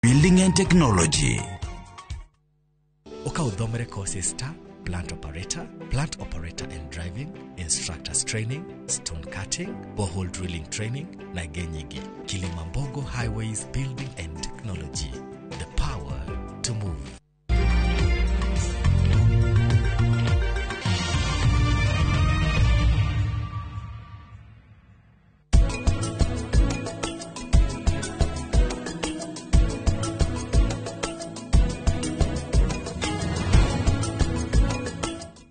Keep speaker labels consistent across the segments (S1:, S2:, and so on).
S1: Building and Technology.
S2: Ũka ũthomere courses ta plant operator, plant operator and driving, instructors training, stone cutting, borehole drilling training na ingĩ nyingĩ. Kilimambogo Highways Building and Technology, the power to move.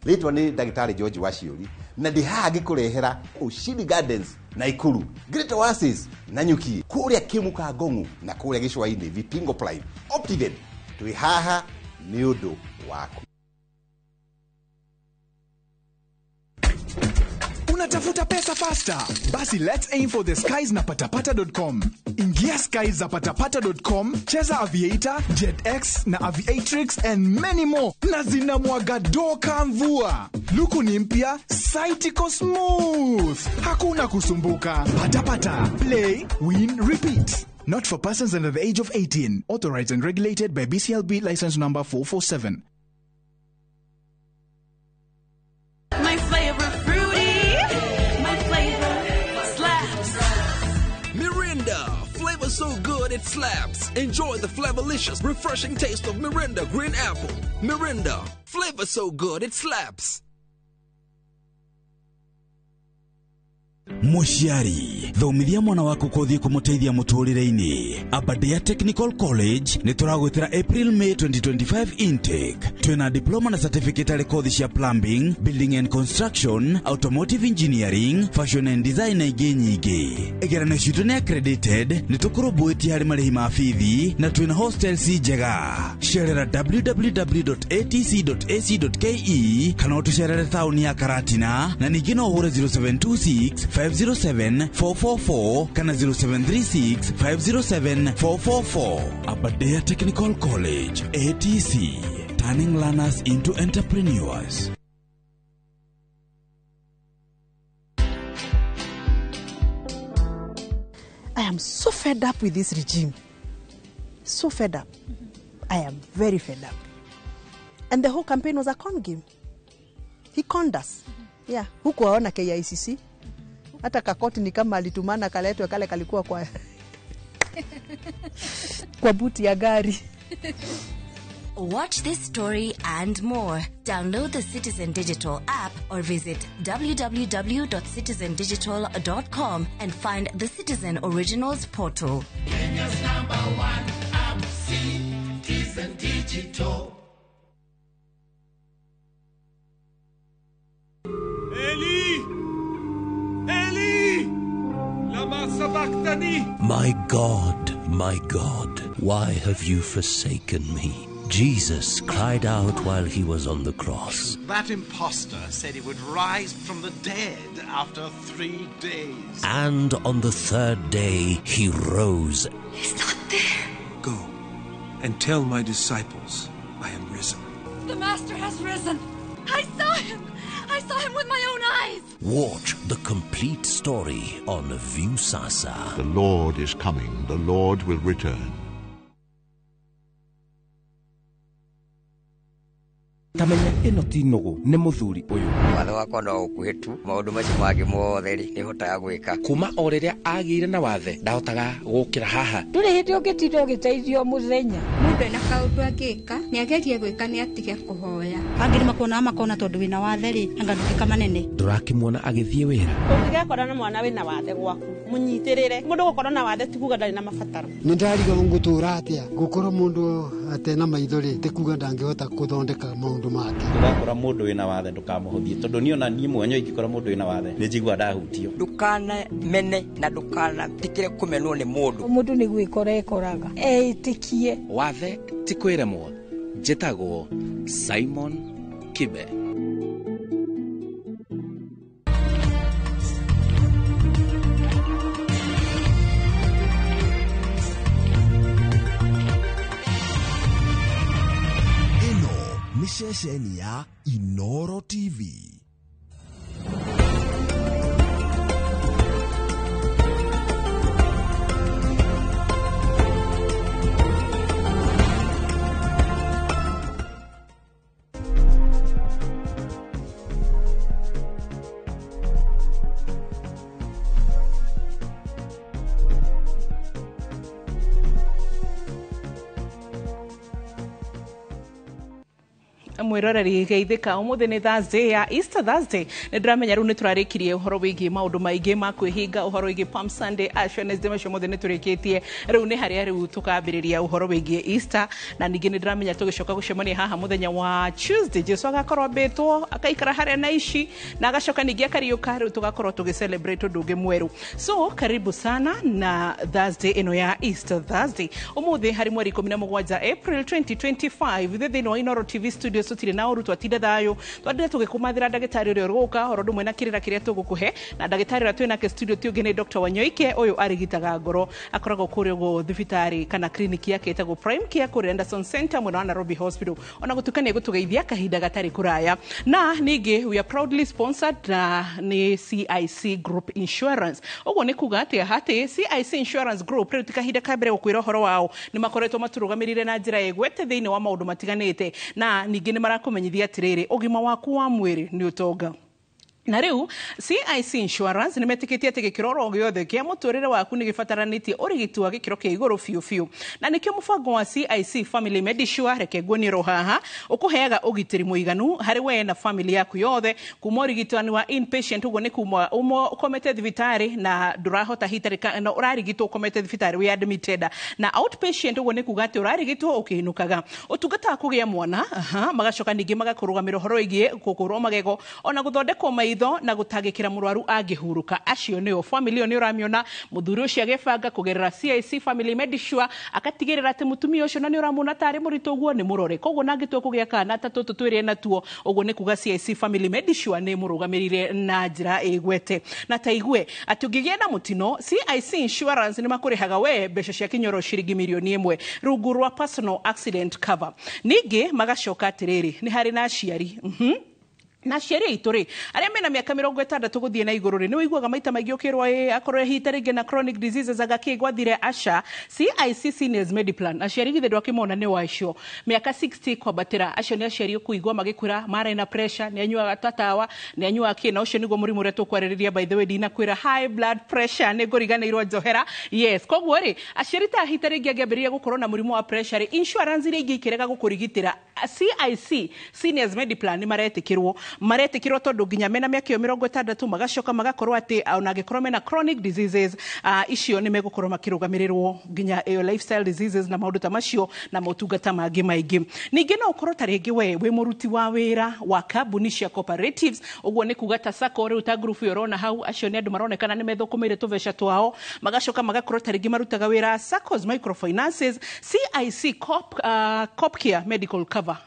S3: Rĩtwa nĩ ndagĩtarĩ George Waciũri na ndĩ haha ngĩkũrehera Ushindi Gardens Naikuru, Great Oasis Nanyuki, kũrĩa Kĩmuka Ngong'u na kũrĩa Gĩcũa-inĩ Vipingo Prime Optiven. Twĩ haha nĩ ũndũ waku.
S4: Unatafuta pesa faster? Basi let's aim for the skies na patapata.com. Ingia skies za patapata.com, cheza Aviator, JetX na Aviatrix and many more, na zinamwaga doka mvua. Luku ni mpya, site iko smooth, hakuna kusumbuka. Patapata, play, win, repeat. Not for persons under the age of 18. Authorized and regulated by BCLB license number 447.
S5: My flavor fruity, my flavor slaps.
S6: Mirinda, flavor so good it slaps. Enjoy the flavorlicious, refreshing taste of Mirinda Green Apple. Mirinda, flavor so good it slaps.
S1: Mũciari, thomithia mwana waku kothi kũmũteithia mũtũrĩre-inĩ. Aberdare Technical College nĩ tũragwĩtĩra April May 2025 intake. Twĩna diploma na certificate arĩ kothi cia plumbing, building and construction, automotive engineering, fashion and design na ingĩ nyingĩ. Igeranio citũ nĩ accredited, nĩ tũkũrũmbũĩtie harĩ marĩhi ma bithi na twĩna hostels njega. Cerera www.atc.ac.ke kana ũtũcerere taũni ya Karatina na ningĩ no ũhũre 0726 507 444 kana 0736 507 444. Aberdare Technical College, ATC, turning learners into entrepreneurs.
S7: I am so fed up with this regime. So fed up. I am very fed up. And the whole campaign was a con game. He conned us. Yeah. Hukuwaona KICC. Hata kakoti ni kama alitumana kaletwe kale kalikuwa kwa buti ya gari.
S8: Watch this story and more. Download the Citizen Digital app or visit www.citizendigital.com and find the Citizen Originals portal.
S9: Kenya's number one app, Citizen Digital.
S10: Eli! Eli! Lama sabachthani!
S11: My God, my God, why have you forsaken me? Jesus cried out while he was on the cross.
S12: That impostor said he would rise from the dead after 3 days.
S11: And on the third day, he rose.
S5: He's not there.
S10: Go and tell my disciples I am risen.
S5: The Master has risen. I saw him. I saw him with my own eyes.
S11: Watch the complete story on Viusasa.
S13: The Lord is coming. The Lord will return.
S14: Tamenya ĩno ti nũgũ nĩ mũthuri ũyũ.
S15: Watho wakwa no ũkuhĩ tu maũndũ macio mangĩ mothe rĩ nĩhotaga gwĩka.
S14: Kuma o rĩrĩa agĩire na wathe ndahotaga gũkĩra haha.
S16: Ndũrĩ hĩndĩ ũngĩtinda ũgĩteithio mũthenya.
S17: Mũndũ ena kaũndũ angĩka nĩagerie gwĩka nĩ atige kũhoya.
S18: Angĩ nĩmakuonaga makona tondũ wĩna wathe rĩ anga ndũngĩka manene.
S14: Ndũrakĩmuona agĩthiĩ wĩra.
S19: Ũngĩgekora na mwana wĩna wathe gwaku mũnyitĩrĩre. Mũndũ gũkorwo na wathe ti kuga ndarĩ na mabataro.
S20: Nĩ ndariga ngũtũra atĩa gũkorwo mũndũ atena maitho rĩ ti kuga ndangĩhota gũthondeka maũndũ make.
S21: Ndũgakora mũndũ wĩna wathe ndũkamũhũthie tondũ niĩ ona niĩ mwenyewe ingĩkora mũndũ wĩna wathe nĩ njiguaga ndahutio.
S15: Ndũkanamene na ndũkanetĩkĩre kũmenwo nĩ mũndũ.
S16: Mũndũ nĩ gwĩkora ekoraga eĩtĩkie.
S14: Wathe ti kwĩremwo. Njĩtagwo Simon Kibe.
S22: Ceceni ya Inoro TV.
S2: Mwiroreri geithika umuthi ni Thursday ya Easter Thursday. Nĩ ndĩramenya rĩu nĩ tũrarĩkirie ũhoro wĩgiĩ maũndũ maingĩ ma kwĩhinga, ũhoro wĩgiĩ Palm Sunday, Ash Wednesday, macio mothe nĩ tũrĩkĩtie. Rĩu nĩ harĩa rĩu tũkambĩrĩria ũhoro wĩgiĩ Easter, na ningĩ nĩ ndĩramenya tũgĩcoka gũcemania haha mũthenya wa Tuesday, Jesu agakorwo ambĩtwo akaikara harĩa na ici na agacoka ningĩ akariũka. Rĩu tũgakorwo tũgĩ celebrate ũndũ ũngĩ mwerũ. So karibu sana na Thursday ĩno ya Easter Thursday, ũmũthĩ harĩ mweri 17 April 2025. Ithuĩ thĩinĩ wa Inooro TV studios tũtirĩ na ũru, twatinde thayũ, twandire tũgĩkũmathĩra ndagĩtarĩ ũrĩa ũgũka oro ũndũ ũmwe na kĩrĩra kĩrĩa tũgũkũhe. Na ndagĩtarĩ ũrĩa twĩ nake studio ti ũngĩ nĩ Dr. Wanyoike. Ũyũ arigitaga ngoro, akoragwo kũrĩa ũguo thibitarĩ kana kliniki yake ĩtagwo Prime Care kũrĩa Anderson Center mwena wa Nairobi Hospital. Ona gũtuĩka nĩ egũtũgeithia kahinda gatarĩ kũraya. Na ningĩ we are proudly sponsored na nĩ CIC Group Insurance. Ũguo nĩ kuga atĩa? Atĩ CIC Insurance Group rĩu ti kahinda ka mbere gũkwĩra ũhoro wao, nĩ makoretwo matũrũgamĩrĩire na njĩra ĩgwete thĩinĩ wa maũndũ matiganĩte, na ningĩ nĩ marakũmenyithia atĩrĩrĩ, ũgima waku wa mwĩrĩ nĩ ũtonga. Na rĩu CIC Insurance nĩ metĩkĩtie atĩ gĩkĩro oro gĩothe kĩa mũtũrĩre waku nĩ gĩbataranĩtie ũrigiti wa gĩkĩro kĩa igũrũ biũ biũ, na nĩkĩo mũbango wa CIC Family Medisure, reke nguonie ro haha, ũkũheaga ũgitĩri mũiganu harĩ we na family yaku yothe, kuma ũrigitani wa inpatient, ũguo nĩ kuma ũmwe ũkomete thibitarĩ na ndũrahota hitarĩ na ũrarigitwo ũkomete thibitarĩ wĩ admitted, na outpatient, ũguo nĩ kuga atĩ ũrarigitwo ũkĩinũkaga, ũtungata wa kũgĩa mwana, aha, magacoka ningĩ magakũrũgamĩra ũhoro wĩgiĩ gũkũrwo magego ona gũthondekwo maitho na gũtangĩkĩra mũrwaru angĩhurũka. Acio nĩo family ĩyo nĩ ũramĩona mũthuri ũcio agĩbanga kũgerera CIC Family Medisure, akatigĩrĩra atĩ mũtumia ũcio na nĩ ũramuona tarĩ mũritũ ũguo nĩ mũrore, koguo na angĩtua kũgĩa kana ta tũtũ twĩrĩ natuo, ũguo nĩ kuga CIC Family Medisure nĩ mũrũgamĩrĩire na njĩra ĩgwete. Na ta igue atĩ ũngĩgĩa na mũtino, CIC Insurance nĩ makũrĩhaga we mbeca cia kĩnyoro ciringi mirioni 1 rungu rwa personal accident cover. Ningĩ magacoka atĩrĩrĩ, nĩ harĩ na aciari, na aciari aitũ rĩ, arĩa mena mĩaka 60 gũthiĩ na igũrũ rĩ, nĩ ũiguaga maita maingĩ ũkĩrwo ĩ akorwo hita rĩngĩ na chronic diseases agakĩ gwathire aca. CIC Seniors Mediplan, aciari githĩ ndwakĩmona nĩ wacio mĩaka 60 kwambatĩra, acio nĩ aciari ũkũigua magĩkwĩra marĩ na pressure, nĩ anyuaga tatawa, nĩ anyuaga kĩ, na ũcio nĩguo mũrimũ ũrĩa tũkwarĩrĩria. By the way, ndinakwĩra high blood pressure, nĩ ngũriganĩirwo, njohera. Yes, koguo rĩ, aciari ta hita rĩngĩ angĩambĩrĩria gũkorwo na mũrimũ wa pressure rĩ, insurance iria ingĩ ikĩrega gũkũrigitĩra, CIC Seniors Mediplan nĩ maretĩkĩrwo tondũ nginya mena mĩaka ĩyo 60, magacoka magakorwo atĩ ona angĩkorwo mena chronic diseases, icio nĩ megũkorwo makĩrũgamĩrĩrwo nginya ĩyo lifestyle diseases na maũndũ ta macio na motungata mangĩ maingĩ. Ningĩ no ũkorwo ta rĩngĩ we wĩ mũruti wa wĩra wa kambuni cia cooperatives, ũguo nĩ kuga ta SACCO, rĩu ta group ĩyo ũrona hau, acio nĩ andũ maronekana nĩ methũkũmĩire tũbeca twao, magacoka magakorwo ta rĩngĩ marutaga wĩra SACCOs, microfinances, CIC Copcare Medical Cover,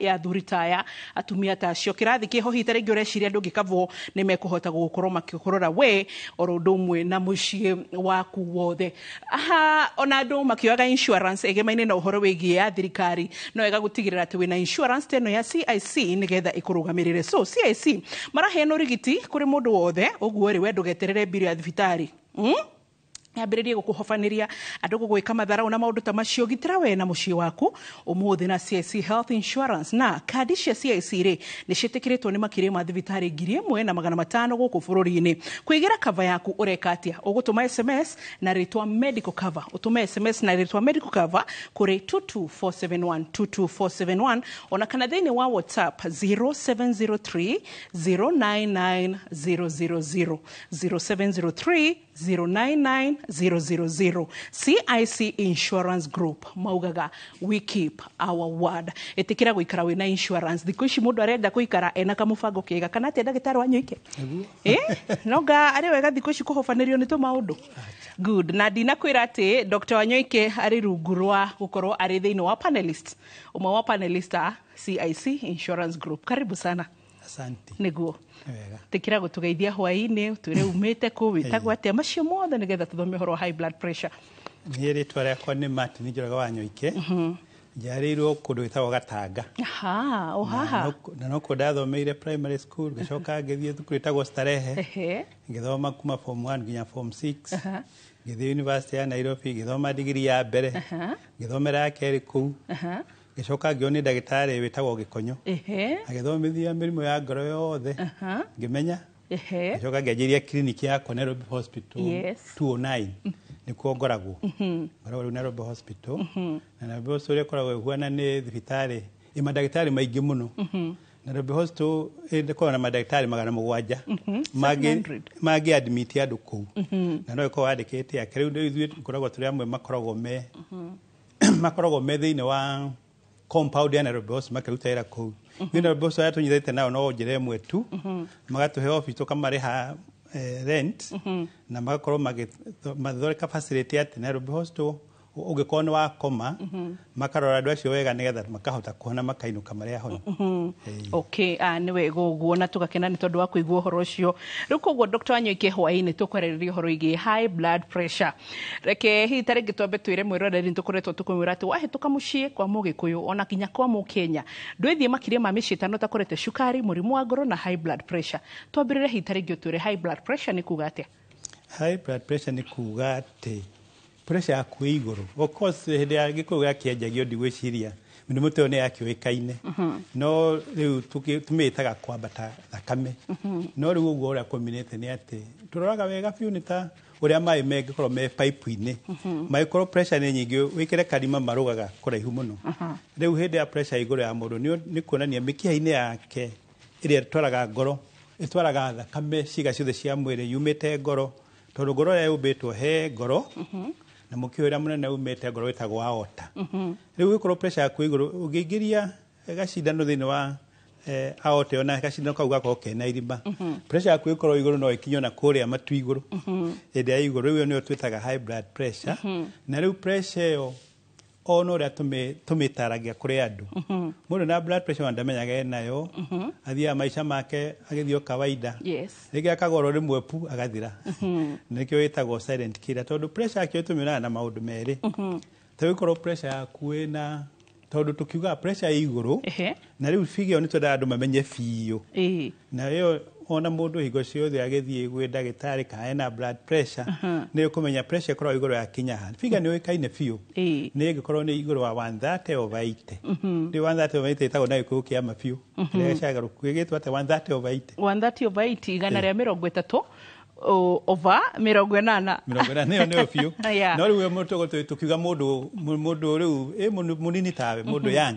S2: ya athuri taya, atumia ta acio, kĩrathi kĩho hita rĩngĩ ũreciria ndũngĩkavwo, nĩ mekũhota gũgũkorwo makĩkũrora we oro ũndũ ũmwe na mũciĩ waku wothe. Aha, ona andũ makĩoyaga insurance ĩgemaine na ũhoro wĩgiĩ ya thirikari, no wega gũtigĩrĩra atĩ wĩna insurance ta ĩno ya CIC nĩgetha ĩkũrũgamĩrĩre. So CIC maraheana ũrigiti kũrĩ mũndũ wothe, ũguo rĩ, we ndũgeterere mbirũ ya thibitarĩ, yambĩrĩrie gũkũhobanĩria andũ gũgwĩka matharau na maũndũ ta macio. Gitĩra we na mũciĩ waku ũmũthĩ na CIC Health Insurance. Na kandi cia CIC rĩ, nĩ ciĩtĩkĩrĩtwo nĩ makĩria ma thibitarĩ 1500 gũkũ bũrũri-inĩ. Kwĩgĩra cover yaku ũreka atĩa? Ũgũtũma SMS na rĩtwa medical cover, ũtũme SMS na rĩtwa medical cover kũrĩ 22471, 22471, ona kana thĩinĩ wa WhatsApp 0703 099 000, 0703 099 000. CIC Insurance Group maugaga we keep our word. Ĩtĩkĩra gũikara wĩna insurance. Thikũ ici mũndũ arenda gũikara ena kamũbango kega, kana atĩa, ndagĩtarĩ Wanyoike? Nonga arĩ wega thikũ ici kũhobanĩrio nĩ tũmaũndũ. Good. Na ndinakwĩra atĩ Dr. Wanyoike arĩ rungu rwa gũkorwo arĩ thĩinĩ wa panelist, ũmwe wa panelist a CIC Insurance Group. Karibu sana.
S3: Asante.
S2: Nĩguo.
S3: Wega.
S2: Tĩkĩra gũtũgeithia hwaĩ-inĩ, twĩre umĩte kũ, wĩtagwo atĩa, macio mothe nĩgetha tũthome ũhoro wa high blood pressure.
S3: Niĩ rĩtwa rĩakwa nĩ Martin Njoroge wa Nyoike. Njiarĩirwo kũndũ gwĩtagwo Gatanga.
S2: Aha, o haha.
S3: Na nokuo ndathomeire primary school, ngĩcoka ngĩthiĩ thukuru ĩtagwo Starehe. Ngĩthoma kuma form 1 nginya form 6. Ngĩthiĩ University ya Nairobi, ngĩthoma digiri ya mbere. Ngĩthomera ya kerĩ kũu. Ngĩcoka ngĩonwo nĩ ndagĩtarĩ wĩtagwo Gĩkonyo. Agĩthomithia mĩrimũ ya ngoro yothe. Ngĩmenya. Ngĩcoka ngĩanjĩrĩria clinic yakwa Nairobi Hospital 209 nĩkuo ngoragwo. Ngoragwo rĩu Nairobi Hospital. Na Nairobi Hospital ĩkoragwo ĩhuana nĩ thibitarĩ Ĩ mandagĩtarĩ maingĩ mũno. Nairobi Hospital ĩkoragwo na mandagĩtarĩ 700
S2: 700.
S3: Mangĩ admit andũ kũu na no ĩkorwo yandĩkĩte ake. Rĩu ithuĩ tũkoragwo tũrĩ amwe makoragwo me thĩinĩ wa compound ya Nairobi Hospital makĩruta wĩra kũu. Ithuĩ Nairobi Hospital arĩa tũnyitanĩte nao no njĩra ĩmwe tu, magatũhe office, tũkamarĩha rent na magakorwo magĩthondeka facility atĩ Nairobi Hospital ũngĩkorwo nĩ wakoma, makarora andũ acio wega nĩgetha makahota kũhona, makainũka marĩ ahonu.
S2: Okay, nĩ wega ũguo na tũgakena nĩ tondũ wa kũigua ũhoro ũcio. Rĩu koguo Dr. Wanyoike, hwaĩ-inĩ tũkwarĩrĩria ũhoro wĩgiĩ high blood pressure. Reke hihi ta rĩngĩ twambe twĩre mwĩroreri nĩ tũkoretwo tũkĩmwĩra atĩ wahĩtũka mũciĩ kwa Mũgĩkũyũ ona nginya kwa Mũkenya, ndwĩthiĩ makĩria ma mĩciĩ 5 ũtakorete cukari, mũrimũ wa ngoro na high blood pressure. Twambĩrĩre hihi ta rĩngĩ ũtwĩre high blood pressure nĩ kuga atĩa?
S3: High blood pressure nĩ kuga atĩ pressure yaku ĩ igũrũ. Of course, hĩndĩ ya Gĩkũyũ gĩakĩanjagio, ndigwĩciria mĩrimũ ta ĩyo nĩ yakĩũĩkaine, no rĩu tũmĩĩtaga kwambata thakame. No rĩu ũguo ũrĩa kũminĩte nĩ atĩ tũroraga wega biũ nĩ ta ũrĩa maĩ mengĩkorwo me pipe-inĩ, mangĩkorwo pressure nĩ nyingĩ, wĩkĩre karima marũgaga kũraihu mũno. Rĩu hĩndĩ ya pressure igũrũ ya mũndũ nĩ kuonania mĩkiha-inĩ yake ĩrĩa ĩtwaraga ngoro, ĩtwaraga thakame ciĩga ciothe cia mwĩrĩ yumĩte ngoro, tondũ ngoro ĩrĩa yũmbĩtwo he ngoro na mũkiha ũrĩa mũnene umĩte ngoro wĩtagwo aorta. Rĩu ũgĩkorwo pressure yaku igũrũ, ũngĩingĩria gacindano thĩinĩ wa aorta ĩyo na gacindano kau gakorwo kena irima, pressure yaku ĩkorwo igũrũ no ĩkinye ona kũrĩa matu igũrũ ĩrĩa ĩ igũrũ. Rĩu ĩyo nĩyo twĩtaga high blood pressure. Na rĩu pressure ĩyo ona ũrĩa tũmĩtaragia kũrĩ andũ, mũndũ na blood pressure ona ndamenyaga enayo, athiaga maica make agĩthiĩ o kawaida. Rĩngĩ akagorwo rĩmwe pu agathira. Nĩkĩo ĩtagwo silent killer, tondũ pressure yakĩo tũmĩonaga na maũndũ merĩ. Ta rĩu pressure yaku ĩna, tondũ tũkiugaga pressure ĩ igũrũ, na rĩu figure ĩyo nĩ twendaga andũ mamenye biũ. Na ĩyo ona mũndũ hingo ciothe agĩthiĩ gwĩ ndagĩtarĩ kana ena blood pressure, nĩ ũkũmenya pressure ĩkoragwo igũrũ ya kinya ha. Figure nĩ ũĩkaine biũ, nĩ ĩngĩkorwo nĩ igũrũ wa 130 over 80. Rĩu 130 over 80 ĩtagwo na Gĩkũyũ kĩa biũ kĩrĩa gĩcagarũku gĩgĩtwo atĩa 130 over 80?
S2: 130 over 80, 130 over 80.
S3: 80 nĩyo biũ. No rĩu mũndũ tũkiuga mũndũ rĩu ĩ mũnini tawe, mũndũ young,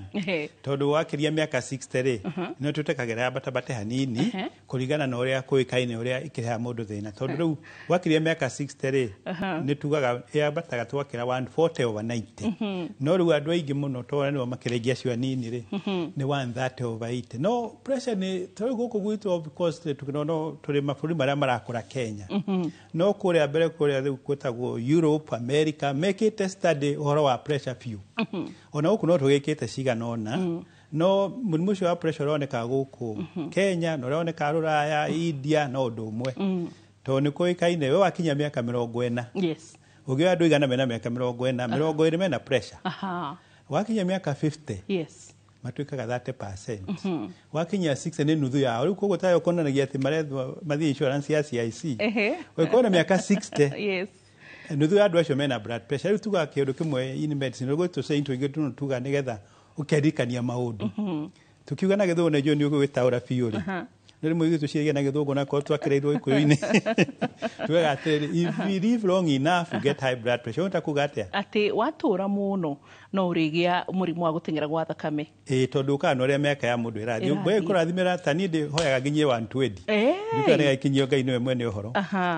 S3: tondũ wakĩria mĩaka 60 rĩ, no tũtekagĩra yambatabate hanini kũringana na ũrĩa kũĩkaine ũrĩa ĩkĩrehaga mũndũ thĩna, tondũ rĩu wakĩria mĩaka 60 rĩ, nĩ tugaga yambataga twakĩra 140 over 90. No rĩu andũ aingĩ mũno, tondũ nĩo makĩrĩngia acio anini rĩ, nĩ 130 over 80. No pressure nĩ tondũ gũkũ gwitũ, of course, no tũrĩ mabũrũri marĩa marakũra Kenya, no kũrĩa mbere kũrĩa rĩu gwĩtagwo Europe, America, mekĩte study ũhoro wa pressure biũ. Ona gũkũ no tũgĩkĩte cigana ũna, no mũrimũ ũcio wa pressure ũroneka gũkũ Kenya na ũroneka Rũraya, India, no ũndũ ũmwe, tondũ nĩ kũĩkaine we wakinya mĩaka 40, ũngĩoya andũ 100 mena mĩaka 40, 20 mena pressure. Wakinya mĩaka 50, matuĩkaga 30%. Wakinya 60 nĩ nuthu yao. Rĩu koguo tayo kuonanagia atĩ marethwo mathiĩ insurance ya CIC. Ũngĩkorwo na mĩaka 60, nuthu ya andũ acio mena blood pressure. Rĩu tugaga kĩũndũ kĩmwe in medicine rĩu tũcei tũingĩ tũno tuga nĩgetha ũkerikania maũndũ. Tukiuga na Gĩthũngũ nĩnjũĩ nĩ ũgwĩtaũra biũ rĩ, no rĩmwe ithuĩ tũciragia na Gĩthũngũ na korwo twakĩrĩirwo Gĩkũyũ-inĩ. Tugaga atĩrĩrĩ, if we live long enough, you get high blood pressure. Ũnda kuga atĩa?
S2: Atĩ watũra mũno no ũrĩgĩa mũrimũ wa gũteng'era gwa thakame.
S3: Ĩĩ, tondũ ũkaga na ũrĩa mĩaka ya mũndũ ĩrathiĩ.
S2: Ĩrathiĩ.
S3: We kũrathimĩra ta niĩ ndĩhoyaga nginyie 120. Nduka nĩ gaikinyio, Ngai nĩwe mwene ũhoro.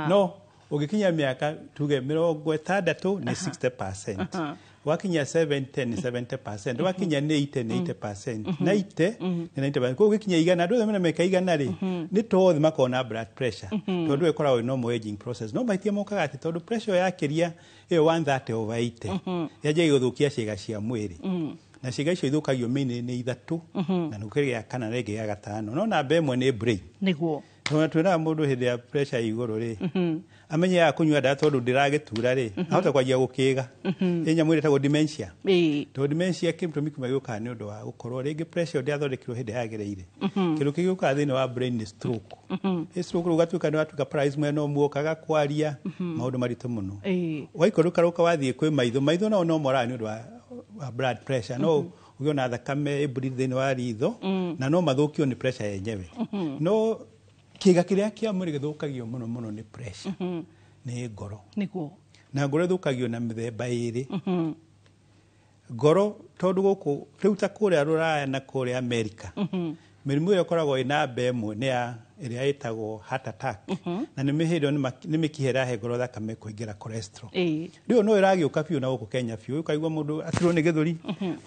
S3: No ũgĩkinya mĩaka tuge 60 nĩ 60%, wakinya 70 nĩ 70%, wakinya nĩ 80 nĩ 80%, 90 nĩ 90%. Koguo ũgĩkinya 100, andũ othe mena mĩaka 100 rĩ, nĩ to othe makoragwo na blood pressure, tondũ ĩkoragwo ĩ normal aging process. No mahĩtia mokaga atĩ tondũ pressure yakĩria ĩyo 130 over 80, yanjagia gũthũkia ciĩga cia mwĩrĩ, na ciĩga icio ithũkagio mainly nĩ ithatũ, na nĩ gĩa kana na ĩngĩ ya gatano, no namba ĩmwe nĩ brain. Tondũ twĩraga mũndũ hĩndĩ ya pressure ya igũrũ rĩ, amenye ya kũnyua ndawa tondũ ndĩragĩtura rĩ, ahota kwanjia gũkĩga ĩ nyamũ ĩrĩa ĩtagwo dementia. Tondũ dementia kĩtũmi kĩmwe gĩũkaga nĩ ũndũ wa gũkorwo rĩngĩ pressure ndĩathondekirwo hĩndĩ yagĩrĩire. Kĩndũ kĩngĩ gĩũkaga thĩinĩ wa brain nĩ stroke. Ĩ stroke rĩu ũgatuĩka nĩ watuĩka paralyzed mwena ũmwe, ũkaga kwaria, maũndũ maritũ mũno. Waikũrũka rũka wathiĩ kwĩ maitho, maitho nao no moraga nĩ ũndũ wa blood pressure, no ũgĩona thakame ĩbleed thĩinĩ wa ritho, na no mathũkio nĩ pressure yenyewe. No kĩga kĩrĩa kĩa mwĩrĩ gĩthũkagio mũno mũno nĩ pressure nĩ ngoro. Na ngoro ĩthũkagio na mĩthemba ĩrĩ. Ngoro tondũ gũkũ rĩu ta kũrĩa Rũraya na kũrĩa Amerika, mĩrimũ ĩyo ĩkoragwo ĩ namba ĩmwe nĩ ya ĩrĩa ĩtagwo heart attack, na nĩ hĩndĩ ĩyo nĩ mĩkiha ĩrahe ngoro thakame kũingĩra cholesterol. Rĩu no ĩragĩũka biũ na gũkũ Kenya biũ, ũkaigua mũndũ atirwo nĩ gĩthũri,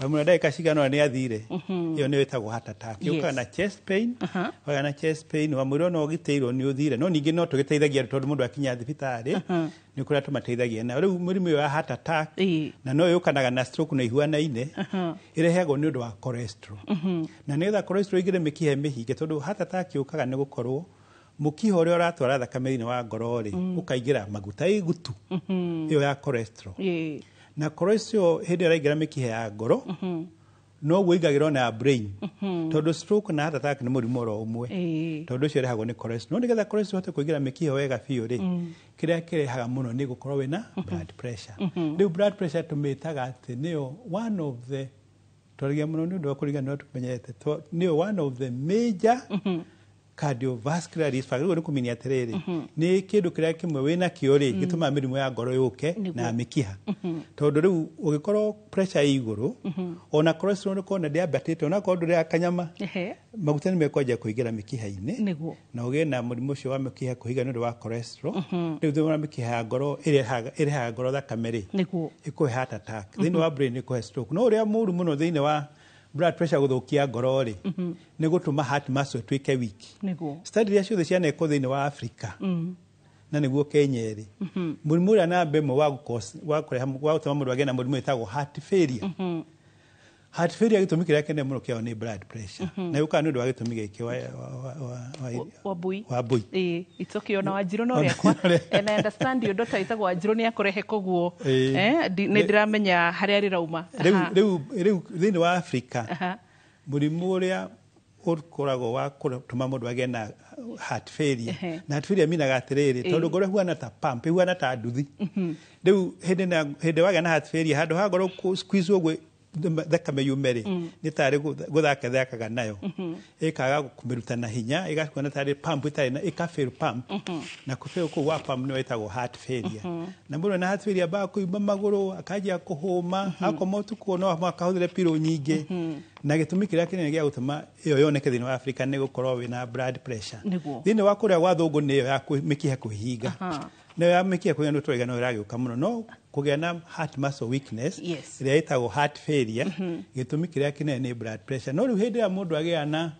S3: wamwĩra ndagĩka cigana ũna nĩ athire. Ĩyo nĩyo ĩtagwo heart attack. Yũkaga na chest pain, wagĩa na chest pain, wamwĩra ona ũgitĩirwo nĩ ũthire, no ningĩ no tũgĩteithagia tondũ mũndũ akinya thibitarĩ nĩ kũrĩa tũmateithagia nayo. Rĩu mũrimũ ũyũ wa heart attack na no yũkanaga na stroke na ihuanaine, ĩrehagwo nĩ ũndũ wa cholesterol. Na nĩgetha cholesterol ĩingĩre mĩkiha mĩhinge, tondũ heart attack yũkaga nĩ gũkorwo mũkiha ũrĩa ũratwara thakame thĩinĩ wa ngoro rĩ, ũkaingĩra maguta ĩgutu ĩyo ya cholesterol. Na cholesterol hĩndĩ ĩrĩa ĩraingĩra mĩkiha ya ngoro, noguo ĩingagĩra ona ya brain, tondũ stroke na heart attack nĩ mũrimũ oro ũmwe, tondũ ũcio ũrehagwo nĩ cholesterol. No nĩgetha cholesterol ĩhote kũingĩra mĩkiha wega biũ rĩ, kĩrĩa kĩrehaga mũno nĩ gũkorwo wĩna blood pressure. Rĩu blood pressure tũmĩtaga atĩ nĩyo one of the, twaragia mũno nĩ ũndũ wa kũringana na ũrĩa tũmenyete, nĩyo one of the major cardiovascular risk factor. Rĩu nĩ kũmenya atĩrĩrĩ, nĩ kĩndũ kĩrĩa kĩmwe wĩna kĩo rĩ, gĩtũmaga mĩrimũ ya ngoro yũke na mĩkiha, tondũ rĩu ũgĩkorwo pressure ĩ igũrũ, ona cholesterol nĩ ndĩambatĩte, ona korwo ndũrĩaga kanyama, maguta nĩ mekwanjia kũingĩra mĩkiha-inĩ na ũgĩe na mũrimũ ũcio wa mĩkiha kũhinga nĩ ũndũ wa cholesterol. Rĩu thĩinĩ wa mĩkiha ya ngoro ĩrĩa ĩrehaga ngoro thakame rĩ, ĩkũhe heart attack, thĩinĩ wa brain ĩkũhe stroke. No ũrĩa mũru mũno thĩinĩ wa blood pressure gũthũkia ngoro rĩ, nĩ gũtũma heart muscle ĩtuĩke weak. Study iria ciothe cianekwo thĩinĩ wa Africa, na nĩguo Kenya ĩrĩ, mũrimũ ũrĩa namba ĩmwe wa wa kũreha wa gũtũma mũndũ agĩe na mũrimũ wĩtagwo heart failure. Heart failure gĩtũmi kĩrĩa kĩnene mũno kĩao nĩ blood pressure, na yũkaga nĩ ũndũ wa gĩtũmi gĩkĩ wa
S2: Wambui.
S3: Wambui.
S2: Ĩĩ, it's okay, ona Wanjirũ no rĩakwa, and I understand your daughter ĩtagwo Wanjirũ nĩ akũrehe, koguo nĩ ndĩramenya harĩa rĩrauma.
S3: Rĩu thĩinĩ wa Africa, mũrimũ ũrĩa ũkoragwo wa gũtũma mũndũ agĩe na heart failure, na heart failure minaga atĩrĩrĩ, tondũ ngoro ĩhuana ta pump, ĩhuana ta nduthi. Rĩu hĩndĩ wagĩa na heart failure, handũ ha ngoro squeeze ũguo thakame yume rĩ, nĩ tarĩ gũthaka thakaga nayo, ĩkaga kũmĩruta na hinya, ĩgakuona tarĩ pump ĩtarĩ na ĩka fail pump, na kũfail kũu wa pump nĩyo ĩtagwo heart failure. Na mũndũ na heart failure ambaga kũimba magũrũ, akanjia kũhũma, akoma ũtukũ no mũhaka ahũthĩre pillow nyingĩ. Na gĩtũmi kĩrĩa kĩnene gĩa gũtũma ĩyo yoneke thĩinĩ wa Africa nĩ gũkorwo wĩna blood pressure. Thĩinĩ wa kũrĩa gwa thũngũ nĩyo ya mĩkiha kũhinga, nayo ya mĩkiha kũhinga nĩ tũraiga no ĩragĩũka mũno, no kũgĩa na heart muscle weakness ĩrĩa ĩtagwo heart failure, gĩtũmi kĩrĩa kĩnene nĩ blood pressure. No rĩu hĩndĩ ĩrĩa mũndũ agĩa na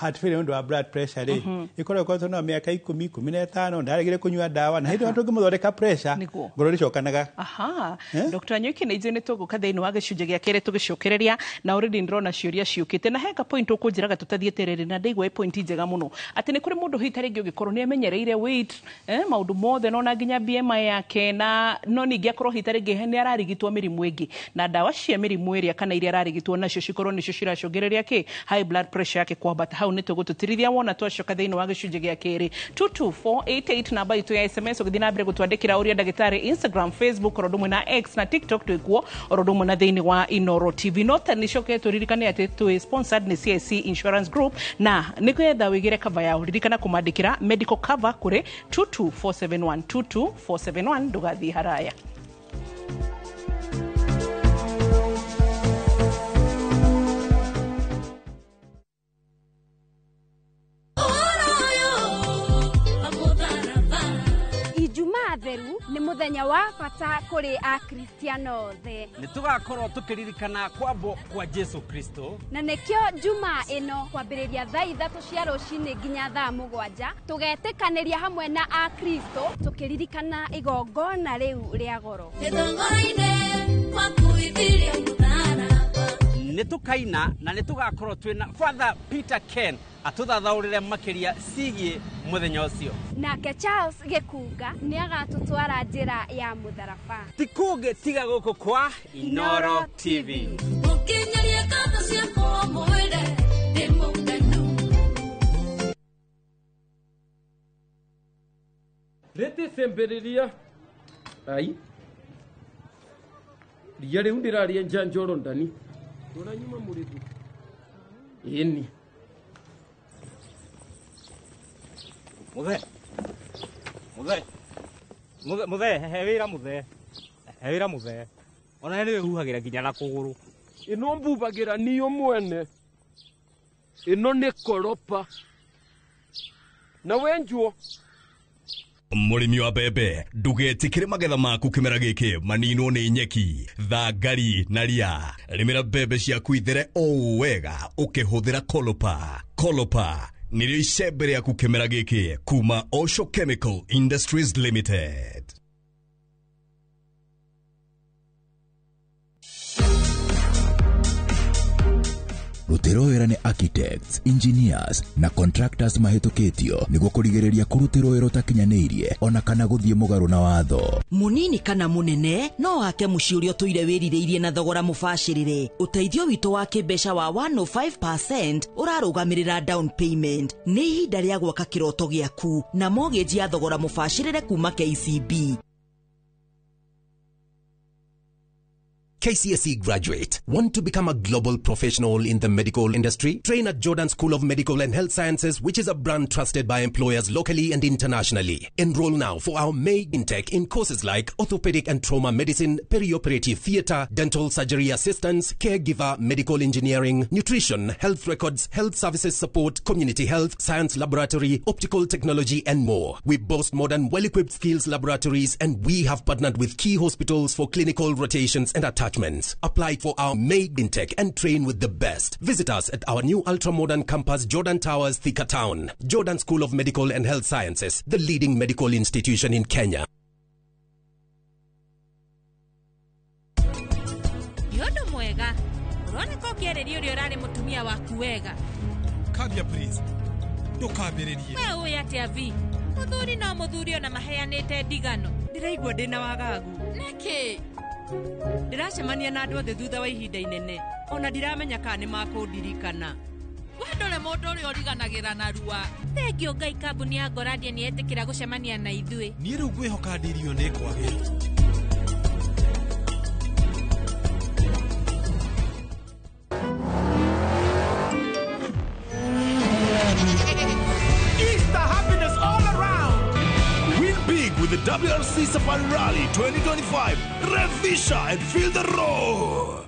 S3: heart failure nĩ ũndũ wa blood pressure rĩ, ĩkoragwo ĩkoretwo na mĩaka 10, 15, ndaregire kũnyua ndawa, na hĩndĩ ĩyo tũngĩmũthondeka pressure, ngoro ndĩcokanaga.
S2: Aha. Dr. Nyoike, nĩ ithuĩ nĩ tũgũka thĩinĩ wa gĩcunjĩ gĩa kerĩ tũgĩcokereria, na already ndĩrona ciũria ciũkĩte, na heka point ũkũnjĩraga tũtathiĩte rĩrĩ, na ndaigua ĩ point njega mũno, atĩ nĩ kũrĩ mũndũ hihi ta rĩngĩ ũngĩkorwo nĩ amenyereire weight, maũndũ mothe no na nginya BMI yake, na no ningĩ akorwo hihi ta rĩngĩ nĩ ararigitwo mĩrimũ ĩngĩ, na ndawa cia mĩrimũ ĩrĩa kana iria ararigitwo nacio cikorwo nĩcio ciracũngĩrĩria kĩ high blood pressure yake kwambata. Hau nĩ tũgũtũtirithia wona twacoka thĩinĩ wa gĩcunjĩ gĩa kerĩ. 22488 namba itũ ya SMS, ũgĩthiĩ na mbere gũtwandĩkĩra ũria ndagĩtarĩ. Instagram, Facebook, oro ũndũ na X na TikTok twĩkuo, oro ũndũ ũmwe na thĩinĩ wa Inoro TV. No ta nĩcoke tũririkane atĩ twĩ sponsored nĩ CIC Insurance Group, na nĩgetha wĩgĩre cover yao, ririkana kũmandĩkĩra medical cover kũrĩ 22471, 22471. Ndũgathiĩ haraya.
S17: Ijumaa theru nĩ mũthenya wa bata kũrĩ Akristiano othe.
S4: Nĩ tũgakorwo tũkĩririkana kwambwo kwa Jesu Kristo.
S17: Na nĩkĩo Jumaa ĩno kwambĩrĩria thaa 3 cia rũcinĩ nginya thaa 7 tũgetĩkanĩria hamwe na Akristo tũkĩririkana igongona rĩu rĩa goro.
S4: Nĩ tũkaina na nĩ tũgakorwo twĩna Father Peter Ken atũthathaũrĩre makĩria cigiĩ mũthenya ũcio.
S17: Nake Charles Gĩkunga nĩ agatũtwara njĩra ya mũtharaba.
S4: Ti kũngĩ tiga gũkũ kwa Inoro TV.
S5: Mũkinyaria ngatho ciakwa mwĩre ndĩ mũkenu.
S6: Rĩtĩcembĩrĩria ai ria rĩu ndĩraria njanjoro ndani ũranyuma mũrĩthu ĩni.
S23: Muthe, muthe, muthe, muthe, he wĩra muthe, he wĩra muthe.
S4: Ona nĩ wĩhuhagĩra nginya na kũgũrũ.
S6: Ĩno mbubagĩra niyo mwene. Ĩno nĩ koropa. Na wenjwo.
S1: Mũrĩmi wa mbembe, ndũgetĩkĩre magetha maku kĩmera gĩkĩ maninwo nĩ nyeki, thangari na ria. Rĩmĩra mbembe ciaku ithere o wega ũkĩhũthĩra Kolopa. Kolopa nĩrĩo icembe rĩaku kĩmera gĩkĩ kuma Osho Chemical Industries Limited.
S7: Rutĩrwo wĩra nĩ architects, engineers na contractors mahĩtũkĩtio nĩguo kũrigĩrĩria kũrutĩrwo wĩra ũtakinyanĩirie ona kana gũthiĩ mũgarũ na watho.
S8: Mũnini kana mũnene no wake mũciĩ ũrĩa ũtũire wĩrirĩirie na thogora mũbacĩrĩre. Ũteithio witũ wa kĩmbeca wa 105% ũrarũgamĩrĩra down payment. Nĩ ihinda rĩa gwaka kĩroto gĩaku na mortgage ya thogora mũbacĩrĩre kuma KCB.
S24: KCSE graduate. Want to become a global professional in the medical industry? Train at Jordan School of Medical and Health Sciences, which is a brand trusted by employers locally and internationally. Enroll now for our May intake in courses like orthopedic and trauma medicine, perioperative theater, dental surgery assistance, caregiver, medical engineering, nutrition, health records, health services support, community health, science laboratory, optical technology, and more. We boast modern, well-equipped skills laboratories, and we have partnered with key hospitals for clinical rotations and attachments. Apply for our May intake and train with the best. Visit us at our new ultra-modern campus, Jordan Towers, Thika Town. Jordan School of Medical and Health Sciences, the leading medical institution in Kenya.
S25: Nĩ ũndũ mwega ũroneka ũkĩarĩria ũrĩa ũrarĩ mũtumia waku wega.
S10: Kambia please, ndũkambĩrĩrie.
S25: We ũĩ atĩa vi mũthuri no mũthuri ona maheanĩte ndigano.
S26: Ndĩraigua ndĩna wagagu.
S25: Nĩkĩ?
S26: Ndĩracemania na andũ othe thutha wa ihinda inene ona ndiramenya kana nĩ makũndirikana.
S25: We ndũrĩ mũndũ ũrĩa ũriganagĩra narua. Thengio Ngai kambuni ya Ngorandia nĩ yetĩkĩra gũcemania na ithuĩ.
S10: Niĩ rĩu ngwĩhoka ndirio nĩ kwagĩra.
S22: Easter happiness all around. Win big with the WRC Safari Rally 2025. Revisha and feel the roar.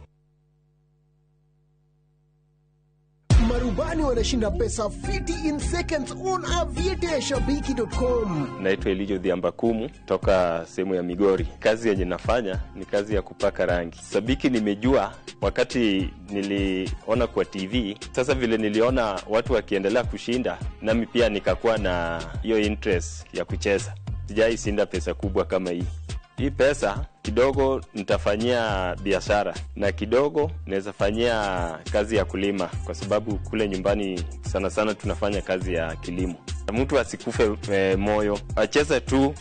S27: Marubani wanashinda pesa fiti in seconds on aviateashabiki.com.
S28: Naitwa Elijo Dhiambakumu toka sehemu ya Migori. Kazi yenye nafanya ni kazi ya kupaka rangi. Sabiki nimejua wakati niliona kwa TV. Sasa vile niliona watu wakiendelea kushinda, nami pia nikakuwa na hiyo interest ya kucheza. Sijai shinda pesa kubwa kama hii. Hii pesa kidogo nitafanyia biashara na kidogo naweza fanyia kazi ya kulima, kwa sababu kule nyumbani sana sana tunafanya kazi ya kilimo. Mtu asikufe moyo, acheze tu,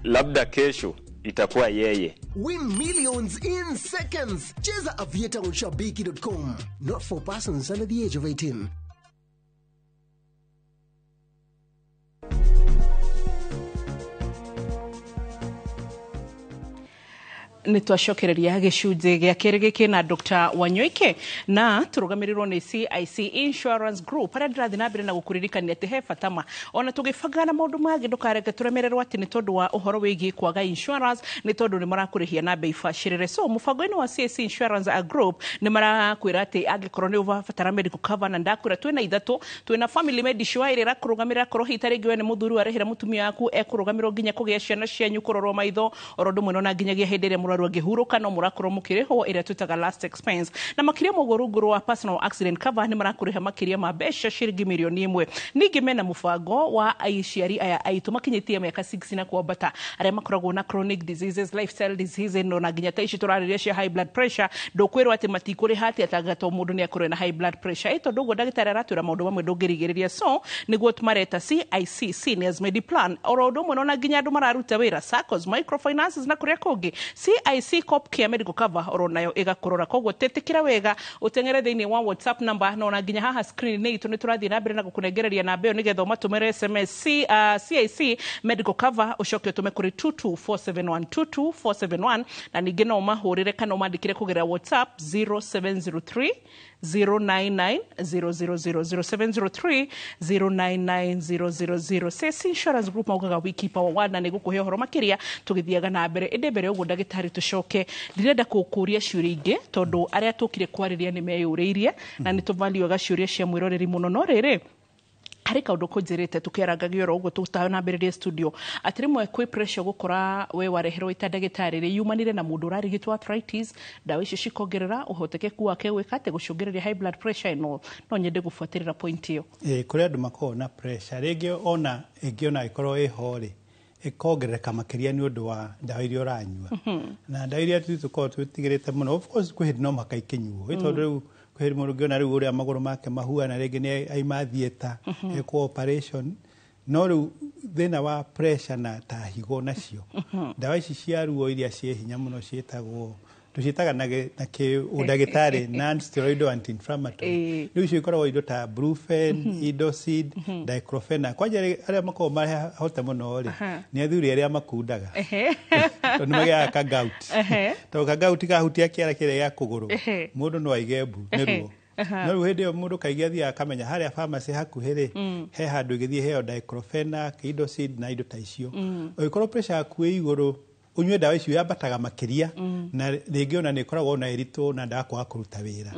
S28: labda kesho itakuwa yeye.
S27: Win millions in seconds. Cheza Aviator on shabiki.com. Not for persons under the age of 18.
S2: Nĩ twacokereria gĩcunjĩ gĩa kerĩ gĩkĩ na Dr. Wanyoike na tũrũgamĩrĩrwo nĩ CIC Insurance Group harĩa ndĩrathiĩ na mbere na gũkũririkania atĩ he bata ma ona tũgĩbanga na maũndũ mangĩ ndũkareke tũremererwo atĩ nĩ tondũ wa ũhoro wĩgiĩ kwaga insurance, nĩ tondũ nĩ marakũrĩhia na bei bacĩrĩre. So mũbango-inĩ wa CIC Insurance Group nĩ marakwĩra atĩ angĩkorwo nĩ ũrabatara medical cover, na ndakwĩra twĩna ithatũ, twĩna Family Medisure ĩrĩa ĩrakũrũgamĩrĩra korwo hihi ta rĩngĩ we nĩ mũthuri warĩhĩra mũtumia waku ekũrũgamĩrwo nginya kũgĩa ciana cianyu, kũrorwo maitho oro ũndũ ũmwe na nginyagia hĩndĩ ĩrĩa mũrwaru angĩhurũka no mũrakorwo mũkĩrĩhwo ĩrĩa twĩtaga last expense. Na makĩria ma ũguo rungu rwa personal accident cover nĩ marakũrĩha makĩria ma mbeca ciringi mirioni 1. Ningĩ mena mũbango wa aciari aya aitũ makinyĩtie mĩaka 6 na kwambata arĩa makoragwo na chronic diseases, lifestyle diseases na nginya ta ici tũrarĩria cia high blood pressure. Ndũkwĩrwo atĩ matikũrĩha atĩ atanga to mũndũ nĩ akorwo na high blood pressure, ĩ tondũ ũguo ndagĩtarĩ aratwĩra maũndũ mamwe ndũngĩrigĩrĩria. So nĩguo mareta CIC Seniors Mediplan oro ũndũ ũmwe na nginya andũ mararuta wĩra SACCOs, microfinances na kũrĩa kũngĩ. CIC Cop Care Medical Cover oro nayo ĩgakũrora. Koguo tĩtĩkĩra wega ũteng'ere thĩinĩ wa WhatsApp number na ona nginya haha screen-inĩ itũ nĩ tũrathiĩ na mbere na gũkũnengereria namba ĩyo nĩgetha ũmatũmĩre SMS CIC Medical Cover ũcoke ũtũme kũrĩ 22471 22471, na ningĩ no ũmahũrĩre kana ũmandĩkĩre kũgerera WhatsApp 0703 099 000 0703 099 000. CIC Insurance Group maugaga we keep our word, na nĩ gũkũhe ũhoro makĩria tũgĩthiaga na mbere. Ĩndĩ mbere ũguo ndagĩtarĩ ndagĩtarĩ tũcoke. Ndirenda kũkũria ciũria ingĩ tondũ arĩa tũkire kwarĩria nĩ meyũrĩirie na nĩ tũvaluaga ciũria cia mwĩroreri mũno, no rĩrĩ harĩ kaũndũ kũnjĩrĩte tũkĩarangagia oro ũguo tũtanambĩrĩria studio atĩ rĩmwe kwĩ pressure gũkora we wareherwo ita ndagĩtarĩ rĩ yumanire na mũndũ ũrarigitwo arthritis, ndawa icio cikongerera ũhotekeku wake gwĩka atĩ gũcũngĩrĩria high blood pressure. Ĩno no nyende gũbuatĩrĩra point ĩyo.
S3: Ĩ, kũrĩ andũ makoragwo na pressure rĩngĩ ona ĩngĩ ona ĩkorwo ĩho rĩ, ĩkongerereka makĩria nĩ ũndũ wa ndawa iria ũranyua na ndawa iria ithuĩ tũkoragwo twĩtigĩrĩte mũno. Of course kwĩ hĩndĩ no mũhaka ikĩnyuo, ĩ tondũ rĩu kwĩ hĩndĩ mũndũ ũngĩona rĩu ũrĩa magũrũ make mahuana, rĩngĩ nĩ aima theatre, ekwo operation. No rĩu thĩna wa pressure na ta higo nacio, ndawa ici cia ruo iria ciĩ hinya mũno ciĩtagwo, tũciĩtaga na kĩ ũndagĩtarĩ non steroidal anti inflammatory. Rĩu icio ikoragwo indo ta Brufen, Indocid, diclofenac. Kwanja arĩa makoragwo mahote mũno rĩ nĩ athuri arĩa makundaga, tondũ nĩ magĩaga ka gout, tondũ ka gout kahutia kĩara kĩrĩa gĩa kũgũrũ, mũndũ no aige mbu nĩ ruo. No rĩu hĩndĩ ĩyo mũndũ kaingĩ athiaga akamenya harĩa pharmacy hakuhĩ rĩ, he handũ ĩgĩthiĩ heo diclofenac, Indocid na indo ta icio. Ũngĩkorwo pressure yaku ĩ igũrũ, ũnyue ndawa icio yambataga makĩria, na rĩngĩ ona nĩ ĩkoragwo ona ĩritũ na ndawa kwaga kũruta wĩra.